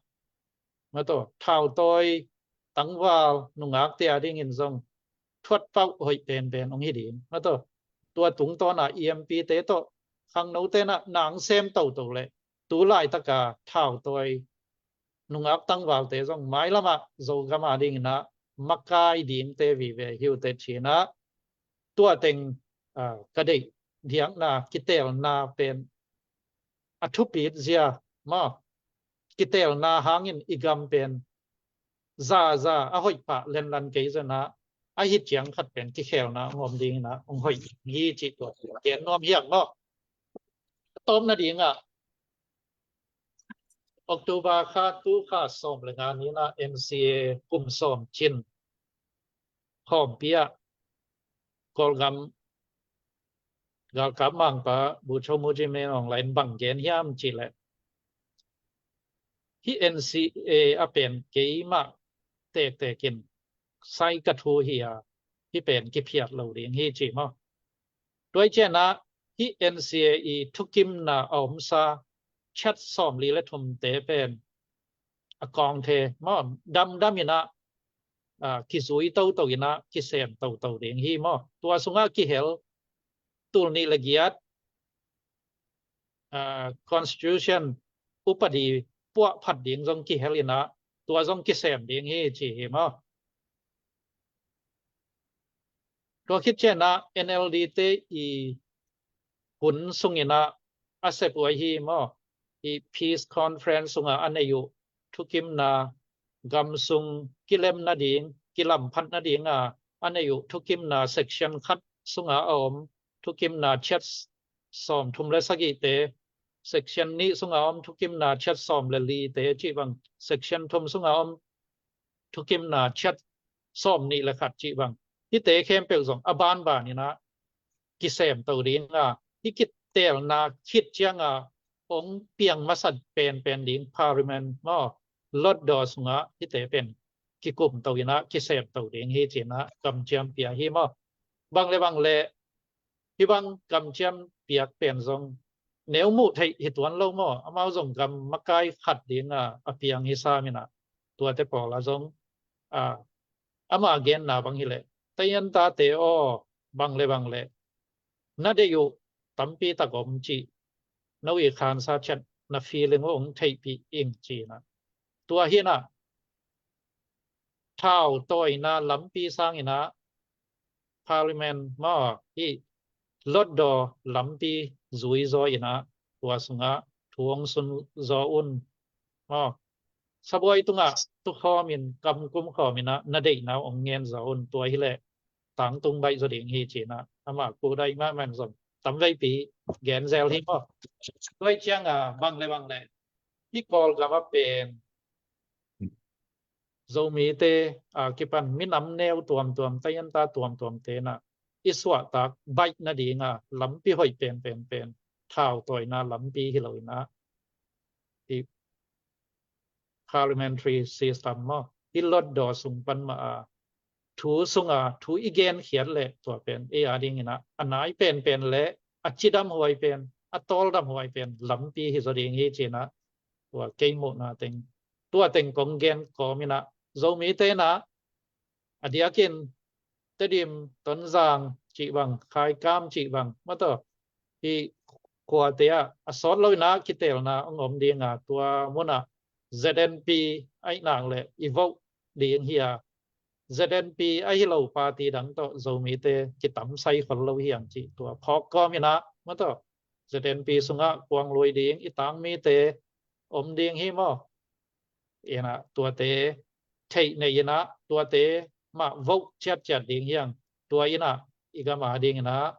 mataw, thautawi tangval nungakte a dingin zong thuat pauh hoih penpen hong hi ding, mataw. Tua tungtawn ah E M P te tawh khangnote in ah na sem toto leh tu laitak a thautawi nungak tangvalte zong mailam ah Zogam a ding in ah makai dingte vive hi uh teh ci in ah, tua teng, ah, ka deih diakna kitelna pen a thupit zia maw, kitelna hangin i gam pen zaza a hoih pah lenlan kei zongin ah, a hi ciang khat pen kikhelna hong om ding in ah hong hoih hi cih tua gen nuam hi hang maw. A tawpna ding ah October kha, tu kha sawm le nga ni in ah N C A kum sawm cin khawmpi ah Kawlgam galkap mangpa Bogyoke Mujib Min Aung Hlaing in bang gen hiam cih leh, hih N C A a pen keimah tektek in sai ka thu hi a, hih pen kiphiat lo ding hi ci maw. Tua hi ciangin ah hih N C A i thukimna a omsa chat sawmli le thumte pen a kawngte maw, damdam in ah, ah, kizui toto in ah kisem toto ding hi maw. Tua sungah kihel tul nih le giat, ah, constitution upadi puahphat ding zong kihel in ah, tua zong kisem ding hi ci hi maw. Tua khit ciangin ah N L D te i hun sungin ah a sep uh ahi maw, i peace conference sungah a nei uh thukimna, gam sung kilem nading, kilamphat nading a a nei uh thukimna section khat sungah a om thukimna chat sawm thum le sagihte, section nih sungah a om thukimna chat sawm le lite cih bang, section thum sungah a om thukimna chat sawm nih le khat cih bang, hihte khempeuh zong a banban in ah kisem to ding a, hih kitelna khit ciang a hong piang masa penpen ding Parliament maw, Hlutdaw sungah hihte pen kikum to in ah kisem to ding hi ci in ah kamciam pia hi maw. Bang le bang le hih bang kamciam piak pen zong neu muh theih hi tuan lo maw, amau zong gam makai khat ding a a piang hi sam in ah, tuate pawl ah zong, ah, ama genna bang hi leh, Taiwan tate aw, bang le bang le na deih uh tampi tak om cih, no i khansa ciat na feeling uh hong theihpih ing ci in ah, tua hi in ah thautawina lampi sang in ah Parliament maw, hih Hlutdaw lampi zui zaw in ah tua sungah thu hong sun zaw un maw. Sabuai tungah tukhawm in kamkum khawm in ah na deihna uh hong ngen zaw un, tua hi leh tangtung baih zaw ding hi ci in ah amah kuh daih mahmah in zong tamveipi gen zel hi maw. Tua hi ciang a bang le bang le hih Kawlgam ah pen Zomite a kipan minam neu tuamtuam, Taiwan ta tuamtuamte in ah i suahtak baih nading a lampi hoih penpen pen thautawina lampi hi lo in ah, i parliamentary system maw, i Hlutdaw sung pan mah a thu sungah thu i genkhiat leh tua pen ei a ding in ah a nai penpen le a cidam huai pen, a tawldam huai pen lampi hi zaw ding hi ci in ah tua kei muhna teng, tua teng kong gen kawm in ah, Zomite in ah a diakin Tedim, Tonzang cih bang, Khaikam cih bang, mataw, hih khuate ah a sawt lo in ah kitelna hong om ding a, tua mun ah Z N P ahih nak leh i vote ding hi a, Z N P ahi lo party dang tawh Zomite kitam sai khol lo hi hang cih tua phawk kawm in ah, mataw, Z N P sungah kuang lui ding i tang mite om ding hi maw. In ah tuate theih nei in ah tuate mah vote ciatciat ding hi hang, tua in ah i gam a ding in ah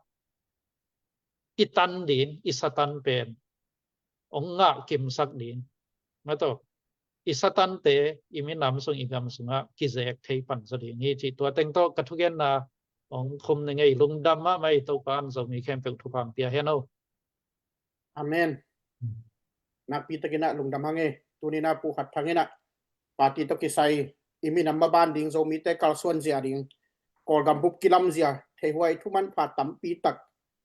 i tan ding, i Satan pen hong ngah kimsak ding, mataw, i Satan te i minam sung, i gam sungah kizek thei pan zaw ding hi, cih tua teng tawh ka thugenna hong khum ning ei. Lungdam mahmah ei. Topa in Zomi khempeuh thupha pia hen aw. Amen. Nakpi takin ah lungdam hang ei. Tuni-in ah Pu Khat Thang in ah party tawh kisai i minam maban ding, Zomite kalsuan zia ding, Kawlgam bup kilam zia theihuai thuman pha tampi tak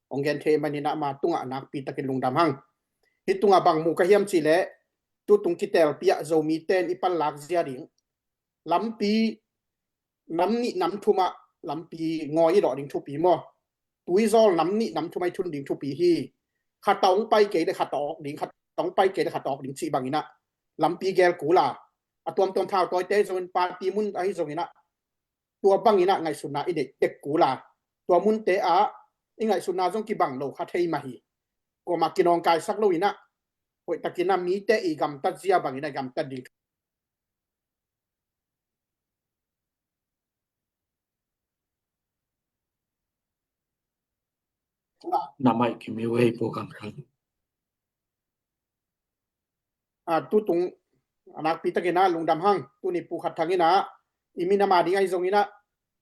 hong gen thei manin ah ama tungah nakpi takin lungdam hang. Hih tungah bang mu ka hiam cih leh, tutung kitelpi ah Zomite in i panlak zia ding lampi nam nih nam thum ah lampi ngawi i lawh ding thupi maw? Tuizawl nam nih nam thum ah i thun ding thupi hi. Khat ah hong pai kei leh khat ah awk ding, khat ah hong pai kei leh khat ah awk ding cih bangin ah lampi gel kul a, a tuamtuam thau tawite zongin, party mun ahi zongin ah tua bangin ah ngaihsutna i neih tek kul a, tua munte ah i ngaihsutna zong kibang lo kha thei mah hi. Kuamah kinawngkaisak loin ah hoih takin ah mite i gamtat zia bangin ah gamtat ding. Na mic ki mute ei, Pu Khat Thang. Ah, tutung a nakpi takin ah lungdam hang. Tuni Pu Khat Thang in ah i minam a ding ahi zongin ah,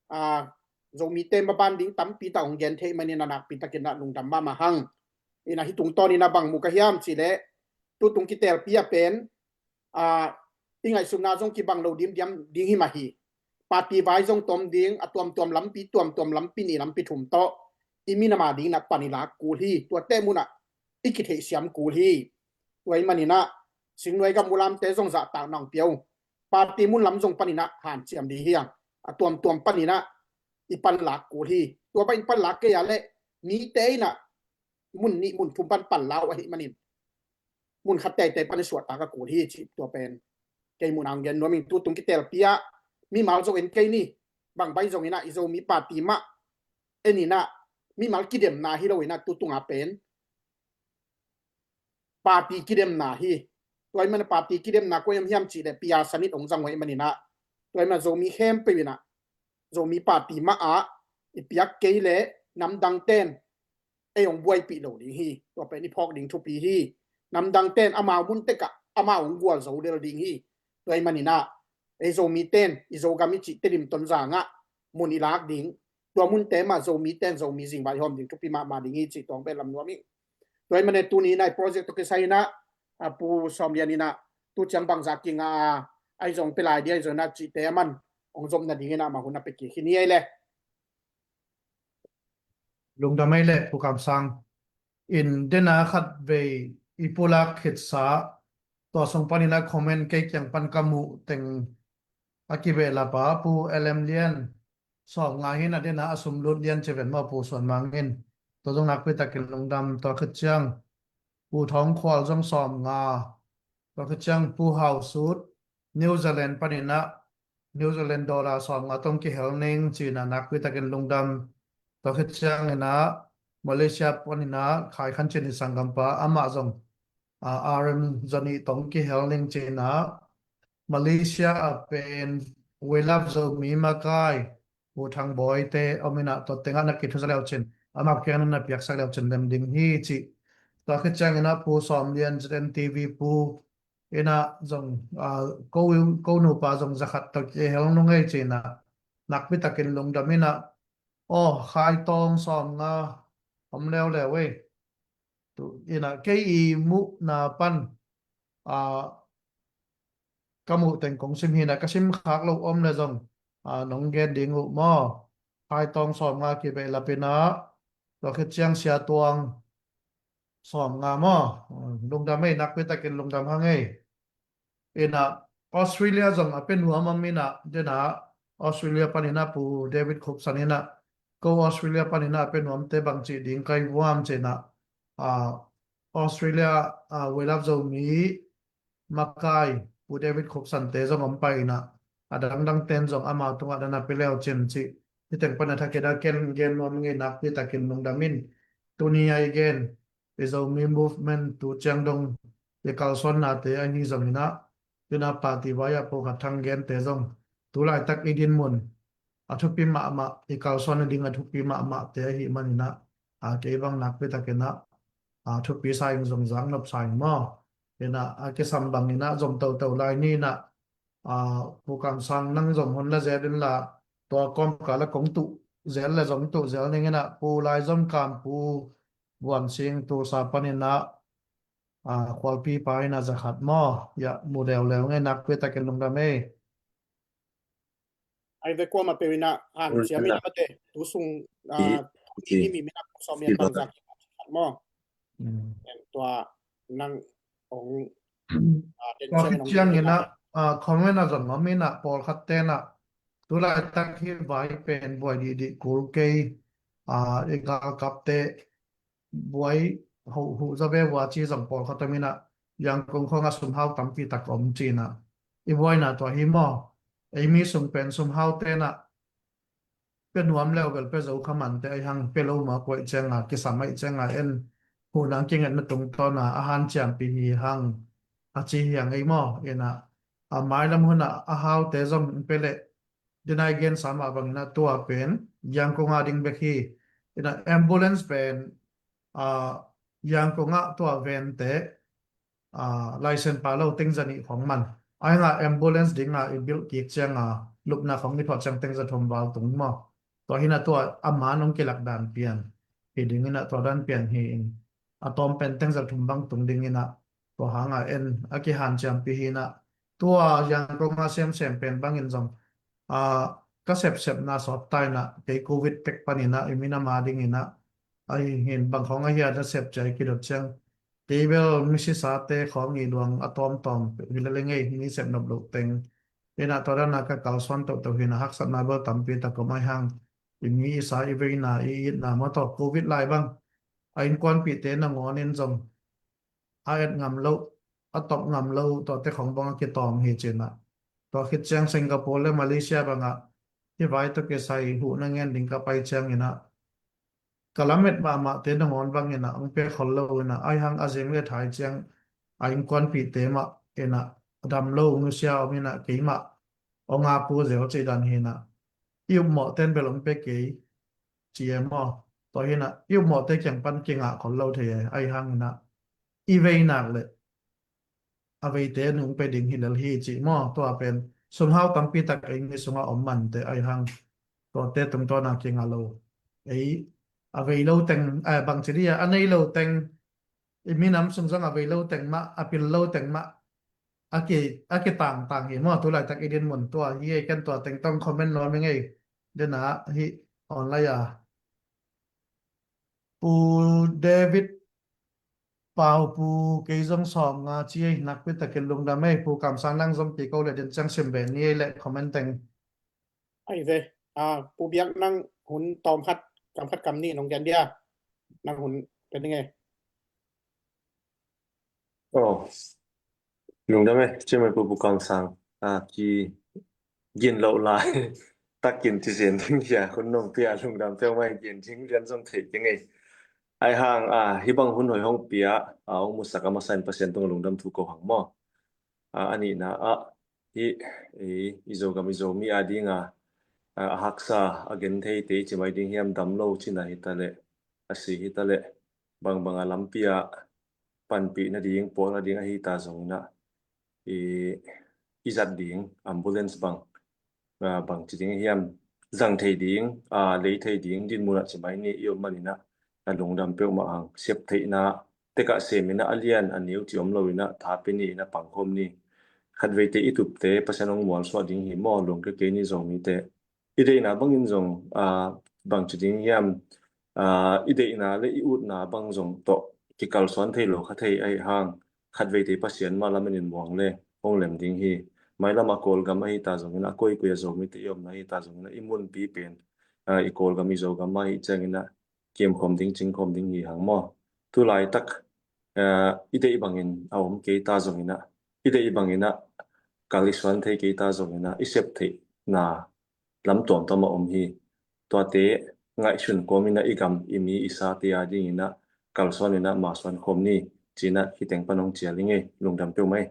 ah, Zomite maban ding tampi tak hong gen thei manin ah nakpi takin ah lungdam mahmah hang. In ah hih tungtawnin ah bang mu ka hiam cih leh, tutung kitelpi ah pen ah, i ngaihsutna zong kibang lo dimdiam ding hi mah hi. Party vai zong tom ding, a tuamtuam lampi, tuamtuam lampi nih lampi thum tawh i minam a dingin ah pan i lak kul hi. Tuate mun ah i kitheihsiam kul hi. Tua ahih manin ah Singnuai gam ulamte zong zahtakna hong pia uh. Party mun lam zong panin ah hanciam ding hi hang. A tuamtuam panin ah i panlak kul hi. Tua bangin panlak kei a leh mite in ah mun nih mun thum pan panla uh ahih manin mun khat teitei pan i suahtak a kul hi, cih tua pen kei muhna hong gen nuam ing. Tutung kitelpi ah mimal zong en kei ni, bang bai zongin ah i Zomi party mah en in ah, mimal kidemna hi loin ah tutung a pen party kidemna hi. Tua ahih manin ah party kidemna kua hiam hiam cih leh Pi A Sanit hong zang uh ahih manin ah, tua ahih manin ah Zomi khempeuh in ah Zomi party mah ah i piak kei leh namdangte in ei hong buaipih lo ding hi. Tua pen i phawk ding thupi hi. Namdangte in amau mun tek ah amau hong gualzo lel ding hi. Tua ahih manin ah ei Zomite in i Zogam i cih Tedim, Tonzang ah mun i lak ding, tua munte mah Zomite in Zomi zingvai hawm ding thupi mahmah ding hi, cih tua hong behlap nuam ing. Tua ahih manin ah tuni in ah i project tawh kisai in ah, ah, Pu Sawm Lian in ah tu ciang bangzah kingah a, ahi zong pia lai ding ahi zongin ah cihte aman hong zom nadingin ah amah hun a pia kik hi ni ei leh. Lungdam ei leh Pu Kam Sang. In den a khatvei i pulak khitsa, tua sung panin ah comment kei kiang pan ka muh teng a kibehlap a, Pu L M Lian, sawmnga hi in ah den a a sum lut lian ci ven maw, Pu Suan Mang in. Tua zong nakpi takin lungdam. Tua khit ciang Pu Thawng Khual zong sawmnga. Tua khit ciang Pu Hau Sut, New Zealand panin ah, New Zealand dollar sawmnga tawh kihel ning ci in ah nakpi takin lungdam. Tua khit ciangin ah Malaysia panin ah Khai Khan Cin i sanggampa, amah zong, ah, R M zanih tawh kihel ning ci in ah, Malaysia ah pen We Love Zomi makai Pu Thang Bawi te om in ah, tua teng ah na kithusa leu cin, amah kiang na na piaksak leu cin lem ding hi ci. Tua khit ciangin ah Pu Sawm Lian, Z N T V Pu in ah zong, ah, ko, ko nupa zong za khat tawh kihel nung ei ci in ah nakpi takin lungdam in ah, aw, Khai Tawng sawmnga om leuleu ei. Tu in ah kei i muhna pan, ah, ka muh teng kong sim hi in ah, ka sim khak loh om leh zong, ah, nong gen ding uh maw. Khai Tawng sawmnga kibehlap in ah, tua khit ciang Sia Tuang sawmnga maw. Lungdam ei, nakpi takin lungdam hang ei. In ah Australia zong a pia nuam om in ah, den a Australia panin ah Pu David Khupsan in ah, ko Australia panin ah a pia nuamte bang cih ding ka hi vuam ci in ah, ah, Australia, ah, We Love Zomi makai Pu David Khupsan te zong om pai in ah, a dangdang ten zong amau tungah na na pia leu cin ci. Hih teng pan a thakin ah ken gen nuam ing ei, nakpi takin lungdam in. Tuni a i gen i Zomi movement tu ciang dong i kalsuannate ahi zongin ah, tu in ah party vai ah Pu Khat Thang gente zong tu laitak i dinmun a thupi mahmah, i kalsuan nading a thupi mahmahte ahih manin ah, a, kei bang nakpi takin ah, a, thupi sa ing zong, zang nop sa ing maw. inah a kisam bang inah zom toto lai ni inah, a, Pu Kam Sang nang zom hun la zel inla, tua kawmkal a kong tuh zel le zong tuh zel ning inah Pu Lai Zom Kam, Pu Buan Sing, Tulsa pan inah, a, Khualpi pa inah za khat maw, ya mu leuleu ngei, nakpi takin lungdam ei. Ai ve, kuamah peuh inah hanciam inah mate, tu sung, a, i, i, i mi minah sawm i bangzah khat maw. Tua nang ong, a, tua khit ciang inah, a, comment a zon mah minah pawlkhat tenah tu laitak hi vai pen buai dihdih kul kei, a, i galkapte buai huh huh zaw ve vua ci zong pawlkhat om inah, Yangon khawngah sumhau tampi tak om ci inah, i buaina tua hi maw? Ei mi sung pen sumhau tenah pia nuam leu bel pia zo kha mante, ai hang pia lo mawk uh ahih cianga kisam ahih cianga en, huhna kingetna tungtawna a hanciampi hi hang a ci hi hang ei maw? Inah a mailam hunah a haute zong pia leh, denai gensa mah bang inah tua pen Yangon a ding bek hi. Inah ambulance pen, a, Yangon ah tua vente, a, license pha lo teng za nih khong man. Ai hanga ambulance dinga i bilh kik cianga lupna khong i thawh ciang teng za thum val tung maw? Tua hi inah tua a man hong kilak dan pian hi ding inah tua dan pian hi in, a tawm pen teng za thum bang tung ding inah tua hanga en a kihanciampi hi inah, tua Yangon a semsem pen bangin zong, a, ka sepsepna sawt ta inah kei covid pek pan inah i minam a ding inah, ai hin bang khong ahi a na sep ciai kidot ciang, kei bel misisate khawng i luang a tawmtawm hi lel ing ei, mi sep nop loh teng. Inah tua dana ka kalsuan toto hi inah haksatna bel tampi tak om ai hang, i mi i sa i veina i itna maw tawh covid lai bang a innkuanpihte nangawnin zong a et ngam loh, a tawp ngam loh, tuate khong bang a kitawng hi ci inah. Tua khit ciang Singapore le Malaysia bangah hi vai tawh kisai huhna ngen ding ka pai ciang inah ka lamet mahmahte nangawn bang inah hong pia khol lo inah, ai hang a zing le thai ciang a innkuanpihte mah inah a dam lo nusia om inah keimah hong a pu zel cih dan hi inah, i upmawhten bel hong pia kei ci e maw? Tua hi inah i upmawhte kiang pan kingah khol lo thei e, ai hang inah i veinak le a veite nung pe ding hi lel hi cih maw? Tua pen sumhau tampi tak ei mi sungah om mante ai hang, tuate tungtawna kingah lo. Ei a vei lo teng, a, bangci dia a nei lo teng, i minam sung zong a vei lo teng mah, a pil lo teng mah a ki, a kitangtang hi maw? Tu laitak i dinmun tua hi ei, ken tua teng tawh comment nuam ing ei. Dena hi online a Pu David Pau, Pu, kei zong sawm nga ci ei, nakpi takin lungdam ei. Pu Kam Sang nang zong kiko le din ciang sim ve ni ei le comment teng. Ai ve, a, Pu Biak nang hun tawm khat, kam khat kam nih nong gen dia. Nang hun gen ding ei. Oh, lungdam ei, ci mai Pu, Pu Kam Sang. A, ki gin loh lai takin ci zen ding hia, hun nong pia lungdam peuh mai, gin ding lian zong thei ding ei. Ai hang, a, hi bang hun hoi hong pia, a, hong musak a masa in Pasian tung lungdam thu ko hang maw. A, a nihna ah, hi, i, i Zogam i Zomi a dinga, a, a haksa a gen thei te ci mai ding hiam, dam lo cina hi ta le, a si hi ta le, bangbang a lampi ah panpih nading, pawl nading ahi ta zong inah, i, i zat ding, ambulance bang, a, bangci ding hiam, zang thei ding, a, lei thei ding dinmun ah ci mai ni i om man inah, a lungdam peuhmah hang. Sep theihna tekah sem inah a lian a neu ci om lo inah, tha pe ni inah pangkhawm ni. Khatveite i tupte Pasian hong mualsuah ding hi maw, lungke kei ni Zomite. I deihna bangin zong, a, bangci ding hiam, a, i deihna le i utna bang zong tawh kikalsuan thei lo kha thei ahi hang, khatveite Pasian mah lamin in muang le hong lem ding hi. Mailam a Kawlgam ahi ta zong inah, a koikoi a Zomite i omna ahi ta zong inah, i munpi pen, a, i Kawlgam i Zogam mah ahi ciang inah, kimkhawm ding, cingkhawm ding hi hang maw. Tu laitak, a, i deih bangin a om kei ta zong inah, i deih bang inah kal i suan thei kei ta zong inah, i sep theihna lam tuamtuam a om hi. Tuate ngaihsun kawm inah, i gam, i mi, i sate a ding inah kalsuan inah masuan khawm ni ci inah, hi teng pan hong cial ing ei, lungdam peuh mai.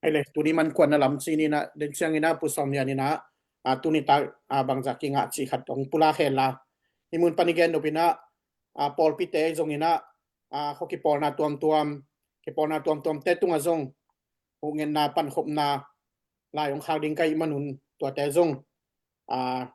Ai le, tuni man kuan na lam ci ni inah, den ciang inah Pu Sawm Lian inah, a, tuni tak, a, bangzah kingah cih khat hong pulak hen la. Hi mun pan i gen nop inah, a, pawlpite zong inah, a, khuakipawlna tuamtuam, kipawlna tuamtuamte tungah zong huhngenna pankhopna lai hong khak ding ka hih manun tuate zong, aa,